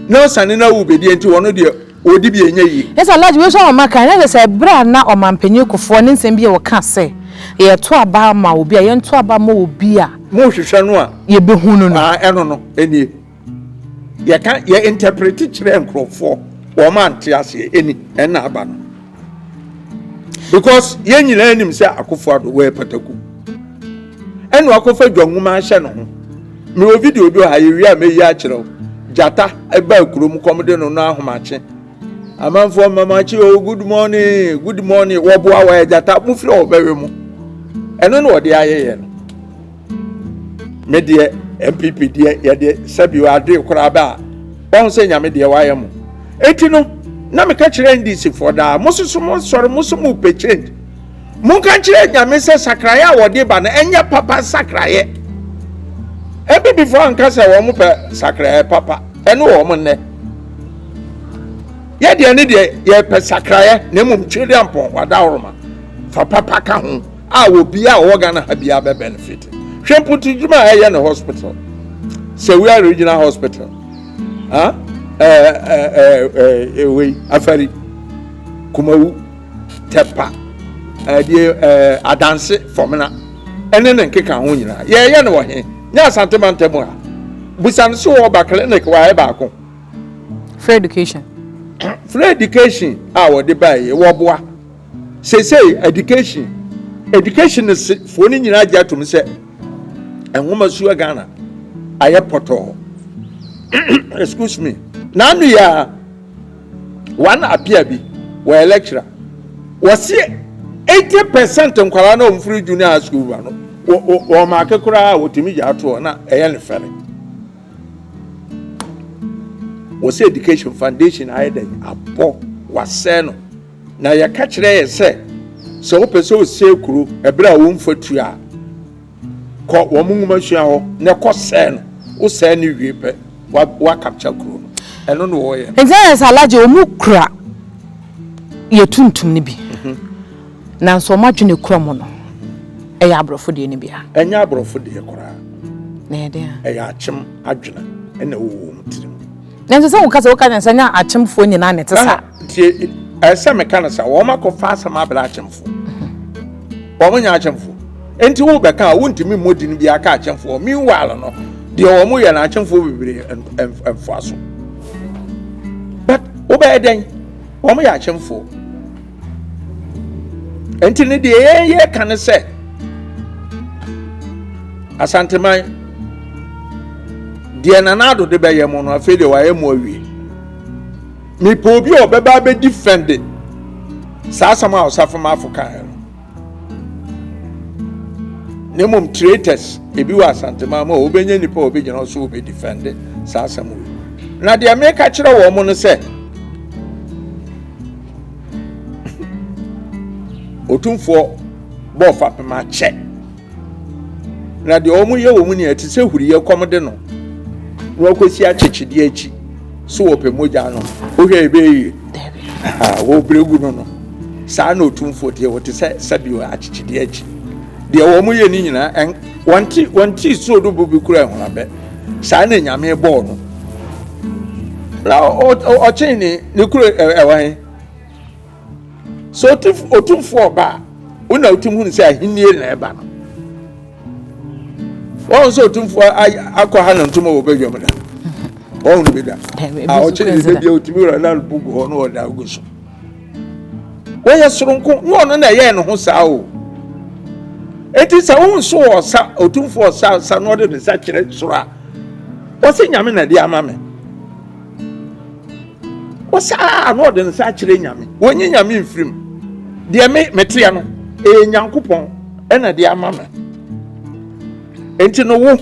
na ɔsane na wo bɛdi nti wɔn deɛ wɔdi bi ɛnyɛ yie. Yɛ sɛ Alhaji wei nso ama maka na kyerɛ sɛ ɛberɛ a na Ɔmanpanin Kufuor ne nsɛm bi a ɔka sɛ yɛto aba ma obi a yɛnto aba ma obi a. Mohwehwɛ no a. Yɛbɛhu no no. Aa ɛno no ɛnie. Yɛka yɛ interprete kyerɛ nkurɔfoɔ wɔn ante aseɛ ɛni ɛna aba no. Because yɛn nyinaa nim sɛ Akufo Addo wɔyɛ pataku. Ɛna wakɔfa dwa nwoma ahyɛ ne ho. Mewɔ video bi wɔ ha yɛwie a mɛyi akyerɛ wo. Gyata ɛbaa kurom kɔm de no no ahomakye. Amanfoɔ mamakye o good morning good morning wɔboa wɔyɛ gyata mofiri a wɔbɛwe mo. Ɛno na wɔde ayɛ yɛ no. Me deɛ NPP deɛ yɛde sɛbi ade koraa bɛ a wɔn sɛ nyame deɛ wayɛ mo. Eti no na meka kyerɛ NDC foɔ daa mo soso mo sɔre mo so mo pɛ change. Monka nkyerɛ Nyame sɛ sakraeɛ a wɔde ba no ɛnyɛ papa sakraeɛ. Abibifoɔ anka sɛ wɔn pɛ sakraeɛ papa, ɛno wɔn nnɛ. Yɛ deɛ ne deɛ yɛpɛ sakraeɛ na mmom Twedeampɔn Wadaworoma fa papa ka ho a obiara a ɔwɔ Ghana ha biara bɛ benefit. Hwɛ mpuntudwuma a ɛyɛ ne hospital, Sewua Regional Hospital, ah, ɛɛ ɛɛ ɛɛ wei Afari, Kumawu. Tɛpa, ɛdeɛ ɛɛ Adanse Fɔmena ɛne ne nkeka ho nyinaa yɛyɛ no wɔ he? Nyɛ Asante mantam ha. Busa no so wɔ ba clinic wɔ ayɛ baako. Free education. Free education a wɔde baeɛ wɔboa. Seesei education education foɔ no nyinaa gye atom sɛ nwoma sua Ghana ayɛ pɔtɔɔ. Excuse me. N'ano yɛ a One apia bi wɔyɛ lecturer wɔsi 80% nkwadaa na wɔn firi junior high school ba no wɔn maake koraa a wɔtumi gya ato hɔ na ɛyɛ ne fɛre. Wɔsɛ education foundation ayɛ dɛn abɔ wasɛe no. Na yɛka kyerɛ yɛ sɛ sɛ wopɛ sɛ osɛe kuro ɛberɛ a wɔmfa tua a, kɔ wɔn nwomasua hɔ na kɔ sɛe no. Wosɛe no wie pɛ, wa wa capture kuro no. Ɛno na wɔyɛ no. Nti ayɛ sɛ Alhaji wɔn kura yɛ tuntum no bi. Nanso wɔn adwene kura mu no ɛyɛ aborɔfo deɛ no bi a. Ɛnyɛ aborɔfo deɛ koraa. Na ɛyɛ deɛ a. Ɛyɛ akyem adwene ɛna ɛwɔ wɔn tirim. Nanso sɛ woka sɛ woka sɛ nyɛ akyemfoɔ nyinaa na ɛte saa. Tie, ɛsɛ meka no sɛ wɔn akɔfa asɛm abrɛ akyemfoɔ. Wɔn nyɛ akyemfoɔ. Enti wobɛka a wontumi mmɔ din bi aka akyemfoɔ. Meanwhile no, deɛ wɔn yɛ no akyemfoɔ bebree mfoa so. But wobɛyɛ dɛn? Wɔn yɛ akyemfoɔ. Enti ne deɛ yɛn yɛka ne sɛ Asanteman deɛ Nana Addo de bɛyɛ mo no afei deɛ wayɛ mo awie. Mepɛ obi a ɔbɛba abɛdi fɛnde saa asɛm a Ɔsafo-Mafo kaeɛ no. Na mmom traitors ebi wɔ Asanteman mu a wobɛnya nnipa a wɔbɛgyina so wɔbɛdifɛnde saa asɛm wei. Na deɛ meka kyerɛ wɔn mo no sɛ Otumfoɔ bɔɔ fapem akyɛ. Na deɛ wɔn yɛ wɔn nyinaa te sɛ huriyɛ kɔm de no na wɔkɔsi akyekyedeɛ akyi so wɔpɛ mogya no wohwɛ ɛbɛyɛ yie wɔbrɛ gu no no saa na otumfoɔ deɛ wɔte sɛ sɛbi akyekyedeɛ akyi deɛ wɔn yɛ ne nyinaa wɔnte wɔnte soro do bo bi kura ɛhonabɛ saa na nyame bɔɔ no na ɔkyen ne ne kuro ɛwɔ he Sɛ otumfoɔ ɔba a, wo na wotum hunu sɛ ahennie na ɛba no. Wɔn sɛ otumfoɔ akɔ ha na ntoma wɔ badwam da. Wɔn no bi da. A ɔkyerɛ ne baabi a otumi wura na bu gu hɔ na ɔda agu so. Wɔyɛ soronko ne ɔno na ɛyɛɛ ne ho saa o. Eti sɛ wo nso wɔ ɔsa otumfoɔ ɔsa ɔsa na ɔde ne nsa kyerɛ soro a, wɔsɛ nyame na ɛde ama me. Ɔsaa na ɔde nsa akyerɛ Nyame. Wɔnyi Nyame mfiri mu. Deɛ me meteɛ no, ɛyɛ Nyankopɔn ɛna de ama me. Enti no wo,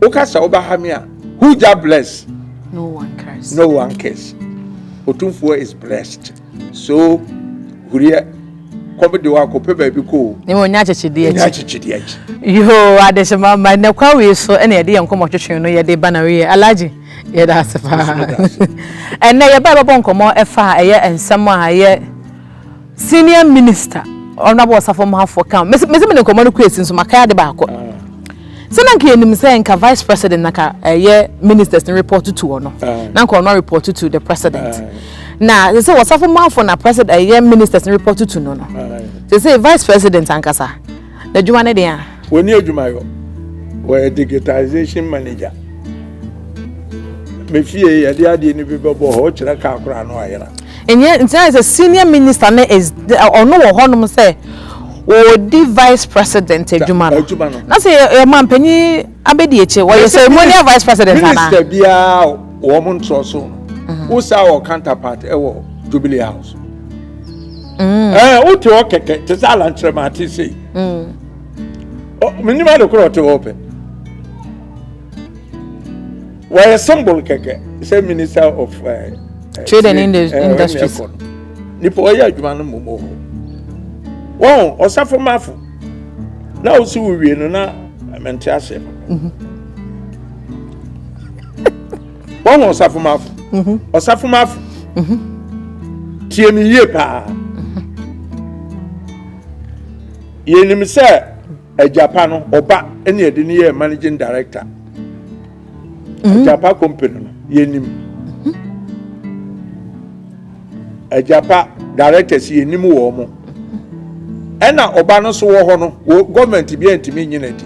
woka sɛ wobɛha me a, who jah bless? No one cares. No one cares. Otumfoɔ is blessed. So, huriɛ, kɔm de wo akɔpɛ baabi kɔ o. Ne wɔnya akyekyedeɛ akyi. Nya akyekyedeɛ akyi. Yoo, adehyema ma nnɛ kwa wei so ɛna yɛde yɛn nkɔmmɔ twetwe no yɛde ba na wei Alhaji. Yɛda ase paa. Ɛnɛ yɛba yɛbɛbɔ nkɔmmɔ ɛfa a ɛyɛ nsɛm a ɛyɛ senior minister Honorable Osafo Maafo ka. Mesi mesi mede nkɔmmɔ no kɔ esi nso makae ade baako. Sɛ na nka yɛnim sɛ nka vice president na ka ɛyɛ ministers no report to ɔno. Na nka ɔno report to the president. Na sɛ sɛ Osafo Maafo na president ɛyɛ ministers no report to no no. Sɛ sɛ vice president ankasa. N'adwuma ne deɛn a? Wɔnni adwuma yɔ. Wɔyɛ digitization manager. Me fie yɛde adeɛ no bi bɛbɔ hɔ, wokyerɛ kaa koraa no ayera. Ɛnyɛ nti ayɛ sɛ senior minister no is ɔno wɔ hɔnom sɛ ɔredi vice president adwuma no. Adwuma no. Na sɛ yɛ ɔmanpanyin abɛdi akyire wɔyɛ ceremonial vice president anaa? Minister biara wɔn ntorɔ so no, wo saa wɔ counterpart ɛwɔ Jubilee House. Mm. Ɛɛ eh, wote hɔ kɛkɛ te sɛ alankyerɛma ate sei. Mm. Menim ade korɔ ɔte hɔ pɛ. Wɔyɛ symbol kɛkɛ sɛ minister of uh, trade and industries. Nipa ɔyɛ adwuma no mmom wɔ hɔ. Wɔn ɔsafo mafo na wosi wo wie no na mente aseɛ. Mhm. Wɔn ɔsafo mafo. Mhm. Ɔsafo mafo. Mhm. Tie me yie paa. Yɛnim sɛ agyapa no ɔba ɛne ɛde no yɛ managing director. Agyapa company no yɛnim. Agyapa directors yɛnim wɔn mo. Ɛna ɔba no so wɔ hɔ no wɔ gɔọmenti bi ntumi nyina di.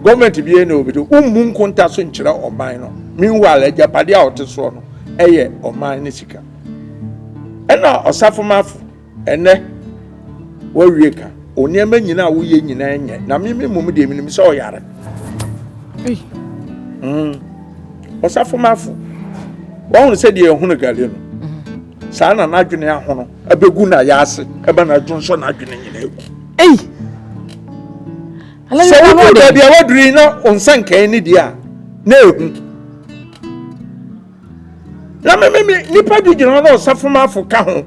Gɔọmenti bi na obi de wommu nkonta so nkyerɛ ɔman no. Meanwhile agyapadeɛ a ɔte soɔ no ɛyɛ ɔman no sika. Ɛna ɔsafomafo ɛnɛ wawie ka nneɛma nyinaa a woyɛ nyinaa nyɛ na me me mmom deɛ menim sɛ ɔyare. Mm. Ɔsafomafo wɔn sɛ deɛ ɛhunu gale no saa na n'adwene ahono ɛbɛgu na yɛ ase ɛbɛ n'adwene sɔ n'adwene nyinaa egu. Ei. Sɛ woduru baabi a waduru yi na wo nsa nkae ne deɛ a, na ehu. Na me me me nipa du gyina hɔ na ɔsafomafo ka ho.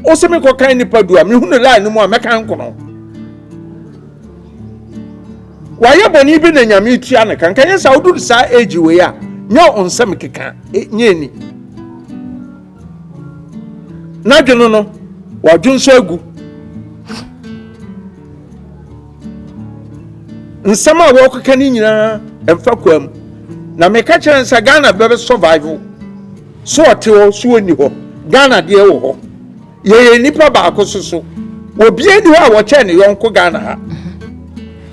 Wosɛ mekɔkan nipa du a mehunu line no mu a mɛkan nkono. Wayɛ bɔne bi na Nyame tua no ka. Nka nyɛ saa woduru saa age wei a nyɛ wo nsɛm keka e, nyɛ ni. N'adwene no wadwo nso agu. Nsɛm a wɔkeka no nyinaa ɛmfa kwa mu. Na meka kyerɛ no sɛ Ghana bɛbɛ survive. So ɔte hɔ so ɔnni hɔ. Ghana deɛ wɔ hɔ. Yɛyɛ nnipa baako so so. Obiara nni hɔ a wɔkyɛn ne yɔnko Ghana ha.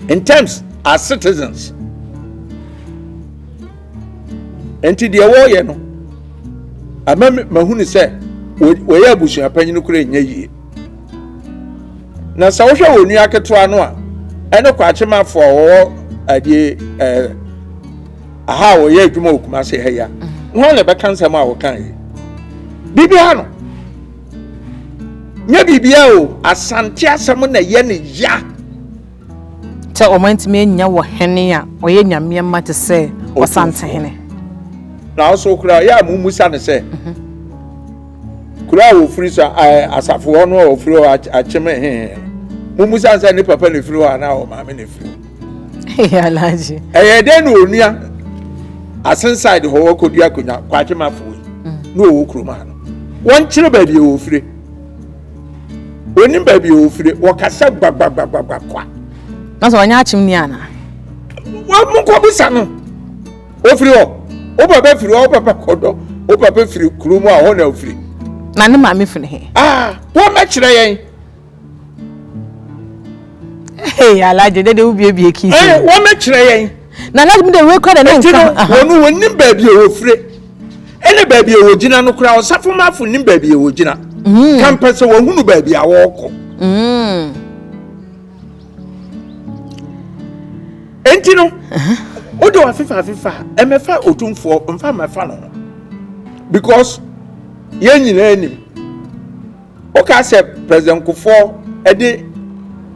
In terms as citizens. Nti deɛ wɔreyɛ no, ama mahunu sɛ wɔyɛ abusua panyin koraa nyɛ yie. Na sɛ wohwɛ wɔn nua ketewa no a, ɛne kwakyemafo a wɔwɔ adeɛ ɛɛ aha a wɔyɛ adwuma wɔ Kumase ha yi a, wɔn na ɛbɛka nsɛm a wɔka yi. Biribiara no, nyɛ biribiara o, Asante asɛm na ɛyɛ ne ya. Sɛ wɔantumi annya wɔ hene a ɔyɛ nyameɛ mma te sɛ ɔsantehene. Na ɔso koraa yɛ a mummusa no sɛ, kuro a wɔfiri so asafo hɔ no a wɔfiri hɔ akyem hehe no, mummusa no sɛ ne papa na ɛfiri hɔ anaa ɔmaame na ɛfiri hɔ. Alhaji. Ɛyɛ dɛn na onua asen side hɔ wɔkɔdi akonnwa kwakyemafo yi mm. na ɔwɔ kurom ha no wɔnkyerɛ baabi a wɔfire. Onim baabi a ofire. Wɔkasa gbagbagbagba kwa. Na sɛ ɔnyɛ akyem ni ana? Wɔn mo nkɔ bisa no. Ofiri hɔ. Wo papa firi hɔ, wo papa kɔdɔ. Wo papa firi kuro mu a hɔ na ofiri. Na ne maame firi he? Ah, wɔn mɛkyerɛ yɛn. Hey, Alhaji, dede wo biebie kiisi. Eh, wɔn mɛkyerɛ yɛn. Na Alhaji mi de wei kura de ne nka. Wɔn wɔn nim baabi a ofire. Ɛne baabi a wɔgyina no koraa ɔsafomafo nim baabi a wɔgyina. Mm. Kampɛ sɛ wɔhunu baabi a wɔrekɔ. Mm. Enti no, wode wafefa afefa a, ɛmɛfa otumfoɔ mfa mɛfa no ho. Because yɛn nyinaa nim. Woka sɛ President Kufuor de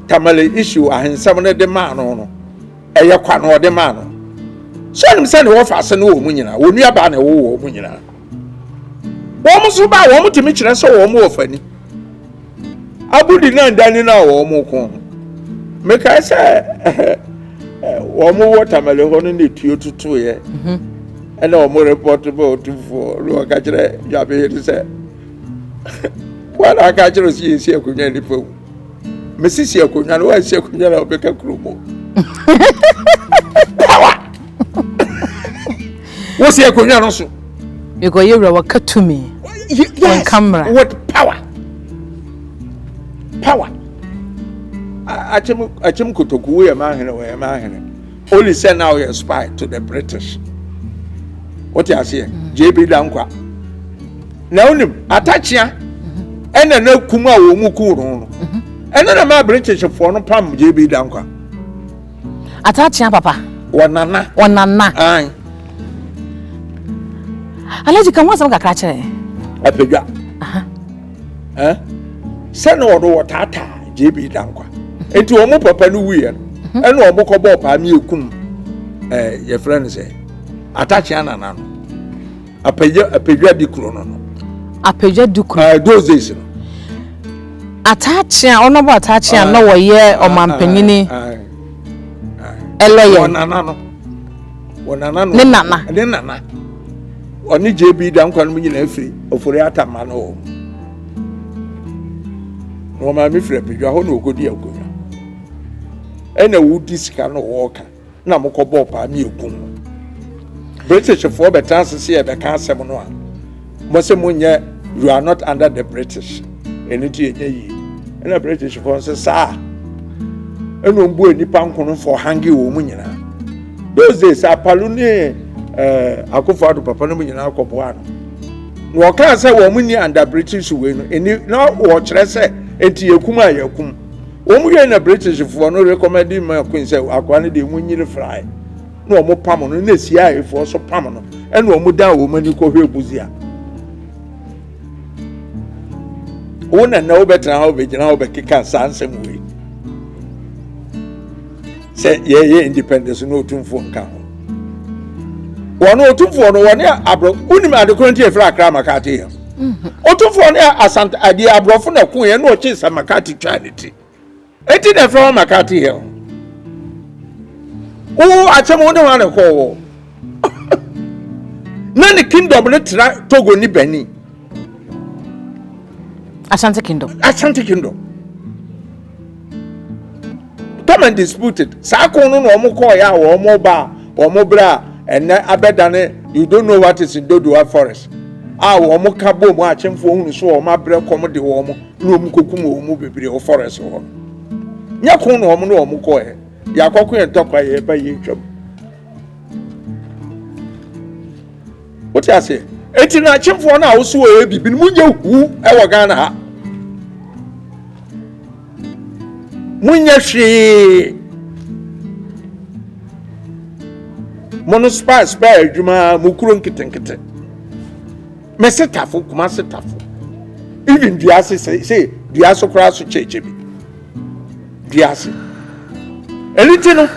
Tamale issue ahensɛm no de maa no no, ɛyɛ kwa na ɔde maa no. So ɔnim sɛ ne wɔfa ase ne wɔn nyinaa, wɔn nuabaa na ɛwɔ wɔn nyinaa. Wɔn nso ba a wɔn tumi kyerɛ sɛ wɔn wɔ fani. Abudi na ndani no a wɔn ko no. Mekae sɛ wɔn wɔ Tamale hɔ no na etuo tutuiɛ. Mhm. Ɛna wɔn report bɛ otumfoɔ na wɔka kyerɛ Dwabehene sɛ Wɔn na aka kyerɛ sɛ yɛsi akonnwa nipa mu. Mesisi akonnwa no, wɔansi akonnwa na wɔbɛka kuro mu. Power! Wosi akonnwa no so. Because yɛwura wɔka tumi. Yes, Wɔnka mmara. with power. Power. Akyem akyem kotoku woyɛ m'ahene wɔyɛ m'ahene. Only sɛ na ɔyɛ spy to the British. Wote aseɛ? JB Dankwa. Na wonim atakyea ɛna na kum a wɔn mu kum no no. Ɛno na maa Britishfoɔ no pam JB Dankwa. Atakyea papa. Wɔnana. Wɔnana. Ayi. Alhaji ka ho asɛm kakra kyerɛ. Apadwa. Eh? Sɛ na ɔno wɔtaataa JB Dankwa. Nti wɔn papa no wuiɛ no, mhm. ɛna wɔn kɔbɔɔ paa mi ekum ɛɛ yɛfrɛ no sɛ atakyea nana no. Apagya apagya di kuro no no. Apagya di kuro. Ɛɛ those days no. Atakyea ɔno bɔ atakyea na wɔyɛ ɔmampanyini. Ɛlɔyɛ. Wɔn nana no. Wɔn nana no. Ne nana. Ne nana. Ɔne JB Dankwa no mu nyinaa firi Ofori Atama no wɔ. Na wɔn maame firi Apagya hɔ na wɔkɔdi akonnwa. Ɛna wodi sika no wɔɔka. na mokɔbɔɔ paa ne yɛkum no. Britishfoɔ bɛtena ase sɛ yɛbɛka asɛm no a, mo sɛ monyɛ you are not under the British. Ɛno nti ɛnyɛ yie. Ɛna Britishfoɔ nso saa. Ɛna wɔn bu nnipa nkono for hange wɔn mu nyinaa. Those days Apalu ne eh, Akufo-Addo papa no mu nyinaa kɔboa no. Na wɔkaa sɛ wɔn ni under British wei no, ɛni na wɔkyerɛ sɛ enti yɛkum a yɛkum. Wɔn wiei na Britishfoɔ no rekɔmɛndi maa Queen sɛ akoa no deɛ monyi no frae na wɔn pam no na CIA foɔ nso pam no ɛna wɔn dan wɔn ani kɔhwɛ Busia. Wo na na wobɛtena ha wobɛgyina ha wobɛkeka saa nsɛm wei sɛ yɛyɛ independence na otumfoɔ nka ho. Wɔn otumfoɔ no wɔne aborɔ wonim ade korɔ nti yɛfrɛ Accra McCarthy Hill. Otumfoɔ ne Asante adeɛ aborɔfo na ɛko yɛn na ɔkye sɛ McCarthy twaa ne ti. Eti na ɛfrɛ hɔ McCarthy Hill. Wo akyɛm wo ne hɔ na ɛkɔɔ wɔ. Na ne kingdom no tra Togo ne Benin. Ashanti Kingdom. Ashanti Kingdom. Come and dispute it. Saa ko no na wɔn kɔɔ yɛ a wɔn ba a wɔn brɛ a ɛnɛ abɛdane you don't know what is in Dodowa forest a wɔn ka bom a akyemfoɔ hunu so wɔn abrɛ kɔm de wɔn na wɔn kɔkum wɔn mu bebree wɔ forest hɔ no. Nyɛ ko na wɔn ne wɔn kɔɔ yɛ. Yɛakɔko yɛn ntɔkwa yɛ ba yɛ ntwam. Wote aseɛ? Eti na akyemfoɔ no a woso wɔ yɛ bibi no mu nyɛ hu wɔ Ghana ha. Monyɛ hwee. Mo no spy spy adwuma mo kuro nketenkete. Mese tafo Kumase tafo. Even dua ase sɛ sɛ dua so koraa so kyɛkyɛ bi. Dua ase. Ɛno ti no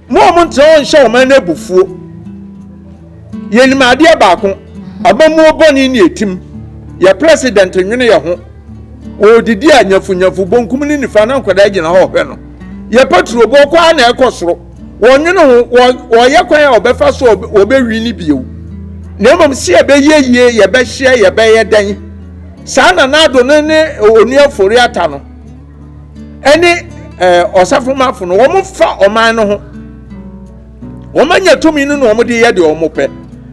Mo a montena hɔ nhyɛ ɔman no abufuo. Yɛnim adeɛ baako, amammuo bɔne ne ɛtim. Yɛ president nwene yɛ ho. Ɔredidi a nyafunyafu bonkum ne nifa na nkwadaa gyina hɔ ɔhwɛ no. Yɛ petrol boɔ kɔ ara na ɛkɔ soro. Wɔnwene ho, wɔyɛ kwan a wɔbɛfa so wɔbɛwi ne bio. Na mmom sɛ yɛbɛyɛ yie, yɛbɛhyɛ, yɛbɛyɛ dɛn. Saa na Nado no ne Onua Ofori-Atta no. ɛne ɛɛ ɔsafomafo no wɔn fa ɔman no ho wɔn anya tumi no na wɔn de yɛ deɛ wɔn pɛ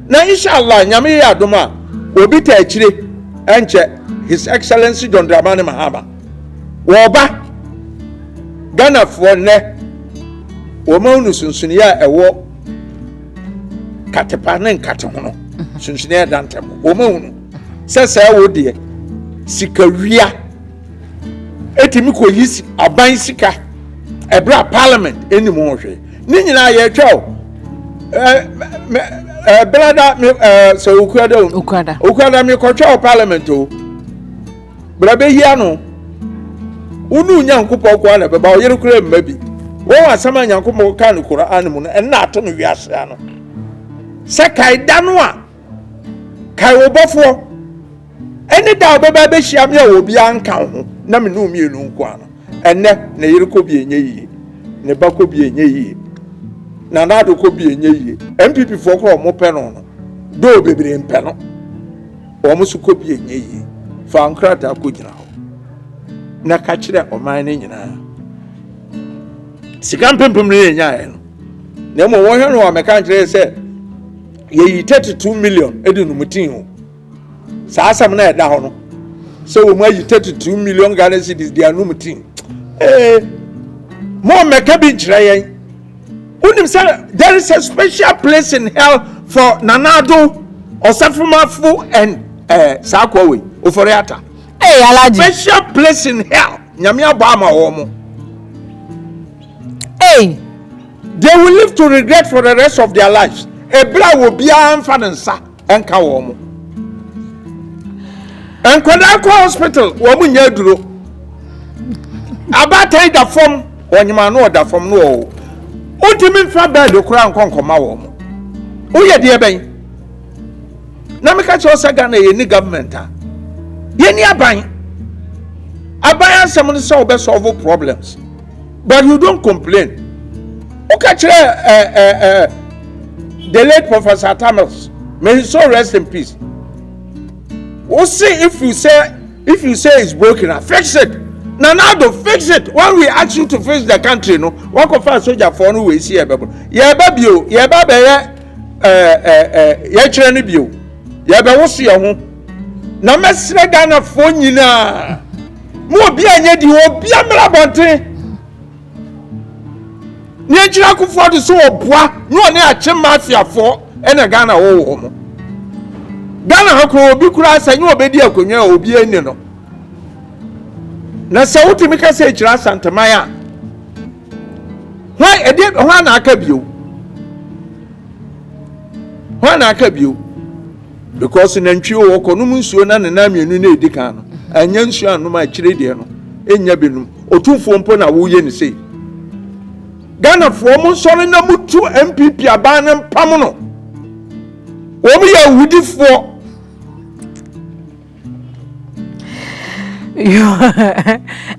na inshallah nyame yɛ adom a obi ta akyire ɛnkyɛ his excellency John Dramani Mahama wɔba Ghanafoɔ nnɛ wɔn ahunu sunsunyɛ a ɛwɔ katepa ne nkate ho no sunsunyɛ ɛda ntɛm wɔn ahunu sɛ sɛ ɛwɔ deɛ sikawia. Ɛtumi kɔyi aban sika ɛberɛ a parliament ɛnim ho hwee ne nyinaa yɛtwa o ɛbrada sɛ okuada o okuada mekɔtwa o parliament o bra bɛyi ano wo ne onyankopɔn koa na ɛbɛba ɔyere koraa mma bi wɔn asɛm a nyankopɔn ka no koran mu no ɛnna ato no wiase ano sɛ kae da no a Kae wo bɔfoɔ ɛne da a ɔbɛba abɛhyia me a obiara nka wo ho na me ne wo mmienu nko ara no. Ɛnnɛ, ne yere kɔ bi ɛnyɛ yie, ne ba kɔ bi ɛnyɛ yie, Nana Addo kɔ bi ɛnyɛ yie, NPP foɔ koraa wɔn pɛ no no, doo bebree mpɛ no, wɔn nso kɔ bi ɛnyɛ yie. Fa nkrataa kɔgyina hɔ na ka kyerɛ ɔman no nyinaa. Sika mpempem no yɛ nyaeɛ no, na mmom wɔhwɛ no a mɛka nkyerɛ sɛ yɛyi 32 million de nom tii ho saa asɛm no a ɛda hɔ no sɛ wɔn ayi 32 million Ghana cedis de anom tii ee mo mmɛka bi nkyerɛ yɛn wonim sɛ there is a special place in hell for Nana Addo Ɔsafomafo and eh, saa akoa wei Ofori Atta Hey, Alhaji. Special place in hell nyame abɔ ama wɔn mo. Hey. They will live to regret for the rest of their lives. Ebere a obiara mfa ne nsa nka wɔn mo. Nkwadaa kɔ hospital wɔn mo nyɛ aduro. Abaatan da fam wɔnyem ano ɔda fam no ɔwɔ. Wontumi mfa bɛɛdo koraa nkɔ nkɔma wɔn mo. Woyɛ deɛ bɛn? Na meka kyerɛ sɛ Ghana yɛni government a yɛni aban. Aban asɛm no sɛ wɔbɛ solve problems. But you don't complain. Woka kyerɛ eh, eh, eh, the late Professor Atta may his soul rest in peace. Wo say if you say if you say it's broken, ah, fix it. Nana Addo, fix it. When we ask you to fix the country, no, wakɔfa asogyafoɔ no wɔ esi yɛbɛbɔ. Yɛba bio, yɛba bɛyɛ ɛɛ ɛɛ yɛkyerɛ no bio. Yɛbɛwoso yɛn ho. Na mɛsrɛ Ghanafoɔ nyinaa. Mo obi a nyɛ di obi a mmra abɔnten. Ne akyiri akofoɔ de so ɔboa ne ɔne akye mafiafoɔ ɛna Ghana wɔ wɔ mo. Ghana ha kura obi kura sɛ nyɛ ɔbɛdi akonnwa a obi ani no. Na sɛ wotumi ka sɛ akyiri Asanteman a hwan ɛdeɛ hwan na aka bio? Hwan na aka bio? Because nantwie o ɔkɔnom nsuo na ne nan mmienu na edi kan no ɛnyɛ nsuo anom a akyire deɛ no ɛnya bi nom otumfoɔ mpo na woyɛ ne sei Ghanafoɔ mo nsɔre na mo tu NPP aban no mpam no. Wɔn yɛ awudifoɔ.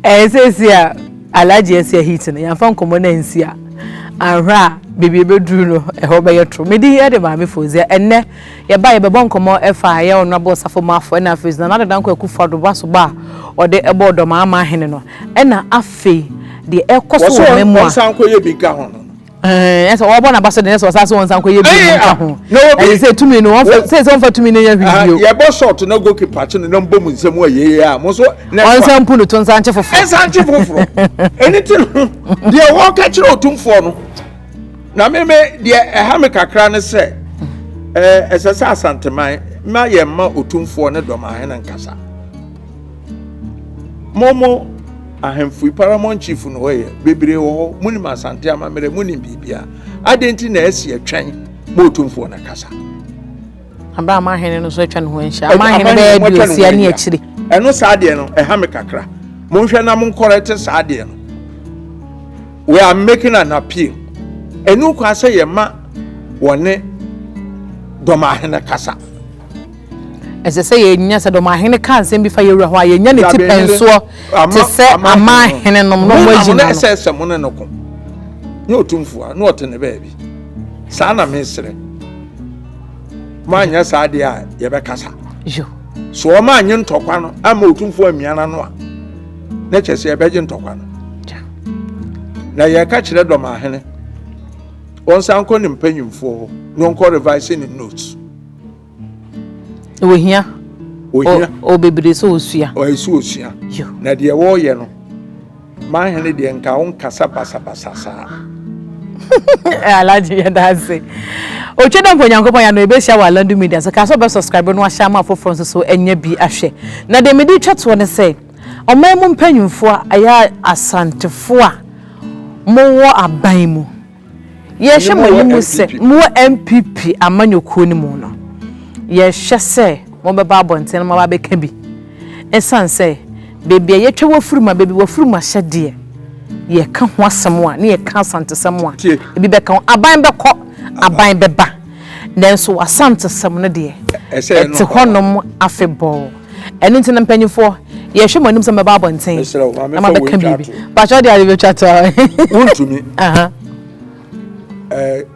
Ɛyɛ sɛsi a Alhaji asia heat no yɛmfa nkɔmmɔ no ansi a anhwɛ a baabi ɛbɛduru no ɛhɔ bɛyɛ toro. Medi yɛ de Maame Fozia ɛnnɛ yɛba yɛbɛbɔ nkɔmmɔ ɛfa ɛyɛ Honourable Osafo Maafo ɛna afei Nana Addo Dankwa Akufo-Addo basobɔ a ɔde ɛbɔɔ Dɔmaa Ahene no ɛna afei deɛ ɛkɔ so wɔ mmamu a. Wɔsan kɔyɛ bi nka ho no. Ɛɛ sɛ wɔbɔ n'aba so de sɛ ɔsan so wɔn nsa nkɔyɛ bi mu nka ho. Ɛyɛ sɛ tumi no wɔn fɛ sɛ wɔn fa tumi no yɛ hwee bio. Yɛbɔ short na goalkeeper kye no na mbɔ mu nsɛm wɔ yie a mo nso. Wɔn nsa mpu no to nsa nkye foforɔ. Nsa nkye foforɔ. Ɛni ti no deɛ wɔka kyerɛ otumfoɔ no na meme deɛ ɛha me kakra ne sɛ ɛɛ ɛsɛ sɛ Asanteman ma yɛn ma otumfoɔ ne dɔm ahene nkasa. Mo mo ahemfo yi paramount chief no hɔ yɛ bebree wɔ hɔ monim Asante amammerɛ monim biribia adɛn nti na ɛsi ɛtwɛn ma otumfoɔ no kasa. Abira ama ahene no nso atwa ne ho ahyia ama ahene bɛyɛ aduosia ne akyire. Ɛno saa deɛ no ɛha me kakra monhwɛ na monkɔrɛte saa deɛ no we are making an appeal ɛnu kwan sɛ yɛma wɔne dɔm ahene kasa. Ɛsɛ sɛ yɛnya sɛ dɔmahene ka nsɛm bi fa yɛn wura ho a, yɛnya ne ti pɛnsoɔ te sɛ amahene nom na wɔn agyina no. Ɛsɛ sɛ mo ne no ko. Nyɛ otumfoɔ a, na ɔte ne baabi. Saa na mesrɛ. Moanyɛ saa deɛ a, yɛbɛkasa. So wɔn anye ntɔkwa no ama otumfoɔ amia n'ano a, na kyerɛ sɛ yɛbɛgye ntɔkwa no. Na yɛka kyerɛ dɔmahene, wɔnsan nkɔ ne mpanyimfoɔ hɔ na wɔnkɔ revise ne notes. Ohia. Ohia. O bebree sɛ osua. Ɔyɛ sɛ osua. Na deɛ wɔreyɛ no, mahene deɛ nka wo nkasa basabasa saa. Alhaji yɛda ase. Otwa dɛ mpo Nyankopɔn yɛ ano yɛbɛhyia wɔ Alandu Media so. Kaa sɛ ɔbɛ subscribe no ahyɛ ama afoforɔ nso so anya bi ahwɛ. Na deɛ mede twa toɔ ne sɛ, ɔman mu mpanyimfoɔ a ɛyɛ Asantefoɔ a mowɔ aban mu, Yɛhwɛ mo anim sɛ mowɔ NPP amanyɔkuo no mu no, yɛhwɛ sɛ mobɛba abɔnten na moaba abɛka bi. Ɛsiane sɛ baabi a yɛtwa w'afurum a, baabi w'afurum ahyɛ deɛ, yɛka ho asɛm a, ne yɛka Asantesɛm a, ebi bɛka ho. Aban bɛkɔ, aban bɛba. Nanso w'Asantesɛm no deɛ, ɛte hɔnom afebɔɔ. Ɛno nti no mpanyinfoɔ, yɛhwɛ mo anim sɛ mobɛba abɔnten na moabɛka biribi. Pakyɛ ɔde ade bɛtwa to a. Wontumi.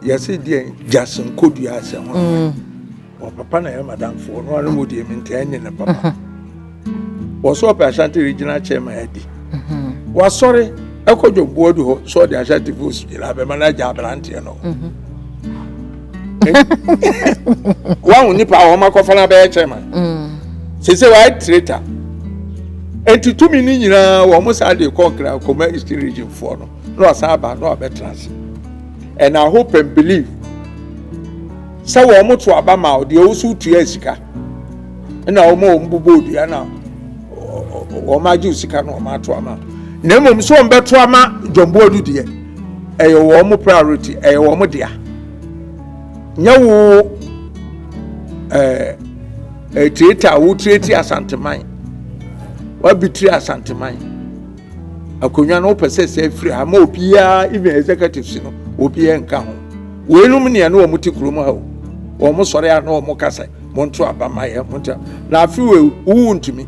Yɛse deɛ gyase nkodua asɛ ho. Mm. Wɔ papa na yɛ madamfoɔ no ano mu deɛ mentaa nye ne papa. Mm-hmm. Wɔ so ɔpɛ Ashanti regional chairman adi. Mm-hmm. Wasɔre ɛkɔ dwomboa du hɔ sɛ ɔde Ashanti votes nyinaa bɛma no agya aberanteɛ no. Mm-hmm. Wahu nipa a wɔn akɔfa no abɛyɛ chairman. Mm. Sese wayɛ traitor. Enti tumi no nyinaa wɔn saa de kɔ nkira kɔma Eastern region foɔ no na wasan aba na wabɛtena ase. And I hope and believe sɛ wɔn to aba ma deɛ woso tua sika ɛna wɔn a wɔn bobɔ odua na wɔn agye sika na wɔn ato ama na mmom sɛ wɔn bɛto ama John Boadu deɛ ɛyɛ wɔn priority ɛyɛ wɔn dea nyɛ wo ɛɛ ɛtiatia a wotiatia Asanteman wabitiri Asanteman akonnwa no wopɛ sɛ sɛ firi ha ma obiara even executives no obiara nka ho weinom nea ne wɔn te kurom ha o wɔn sɔre a na wɔn kasa monto aba ma yɛ monto na afi wei wowu ntumi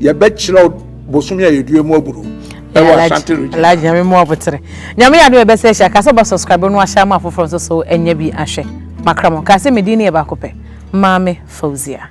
yɛbɛkyerɛw bosomi a yɛdua mu aburo ɛwɔ Ashanti region. Alhaji nyame mu abotere. Nyame yɛ adom yɛbɛsɛ ahyia ka sɛ ɔbɛ subscribe no ahyɛ ama afoforɔ nso so anya bi ahwɛ. Makra mo ka sɛ me din no yɛ baako pɛ. Maame Fauzia.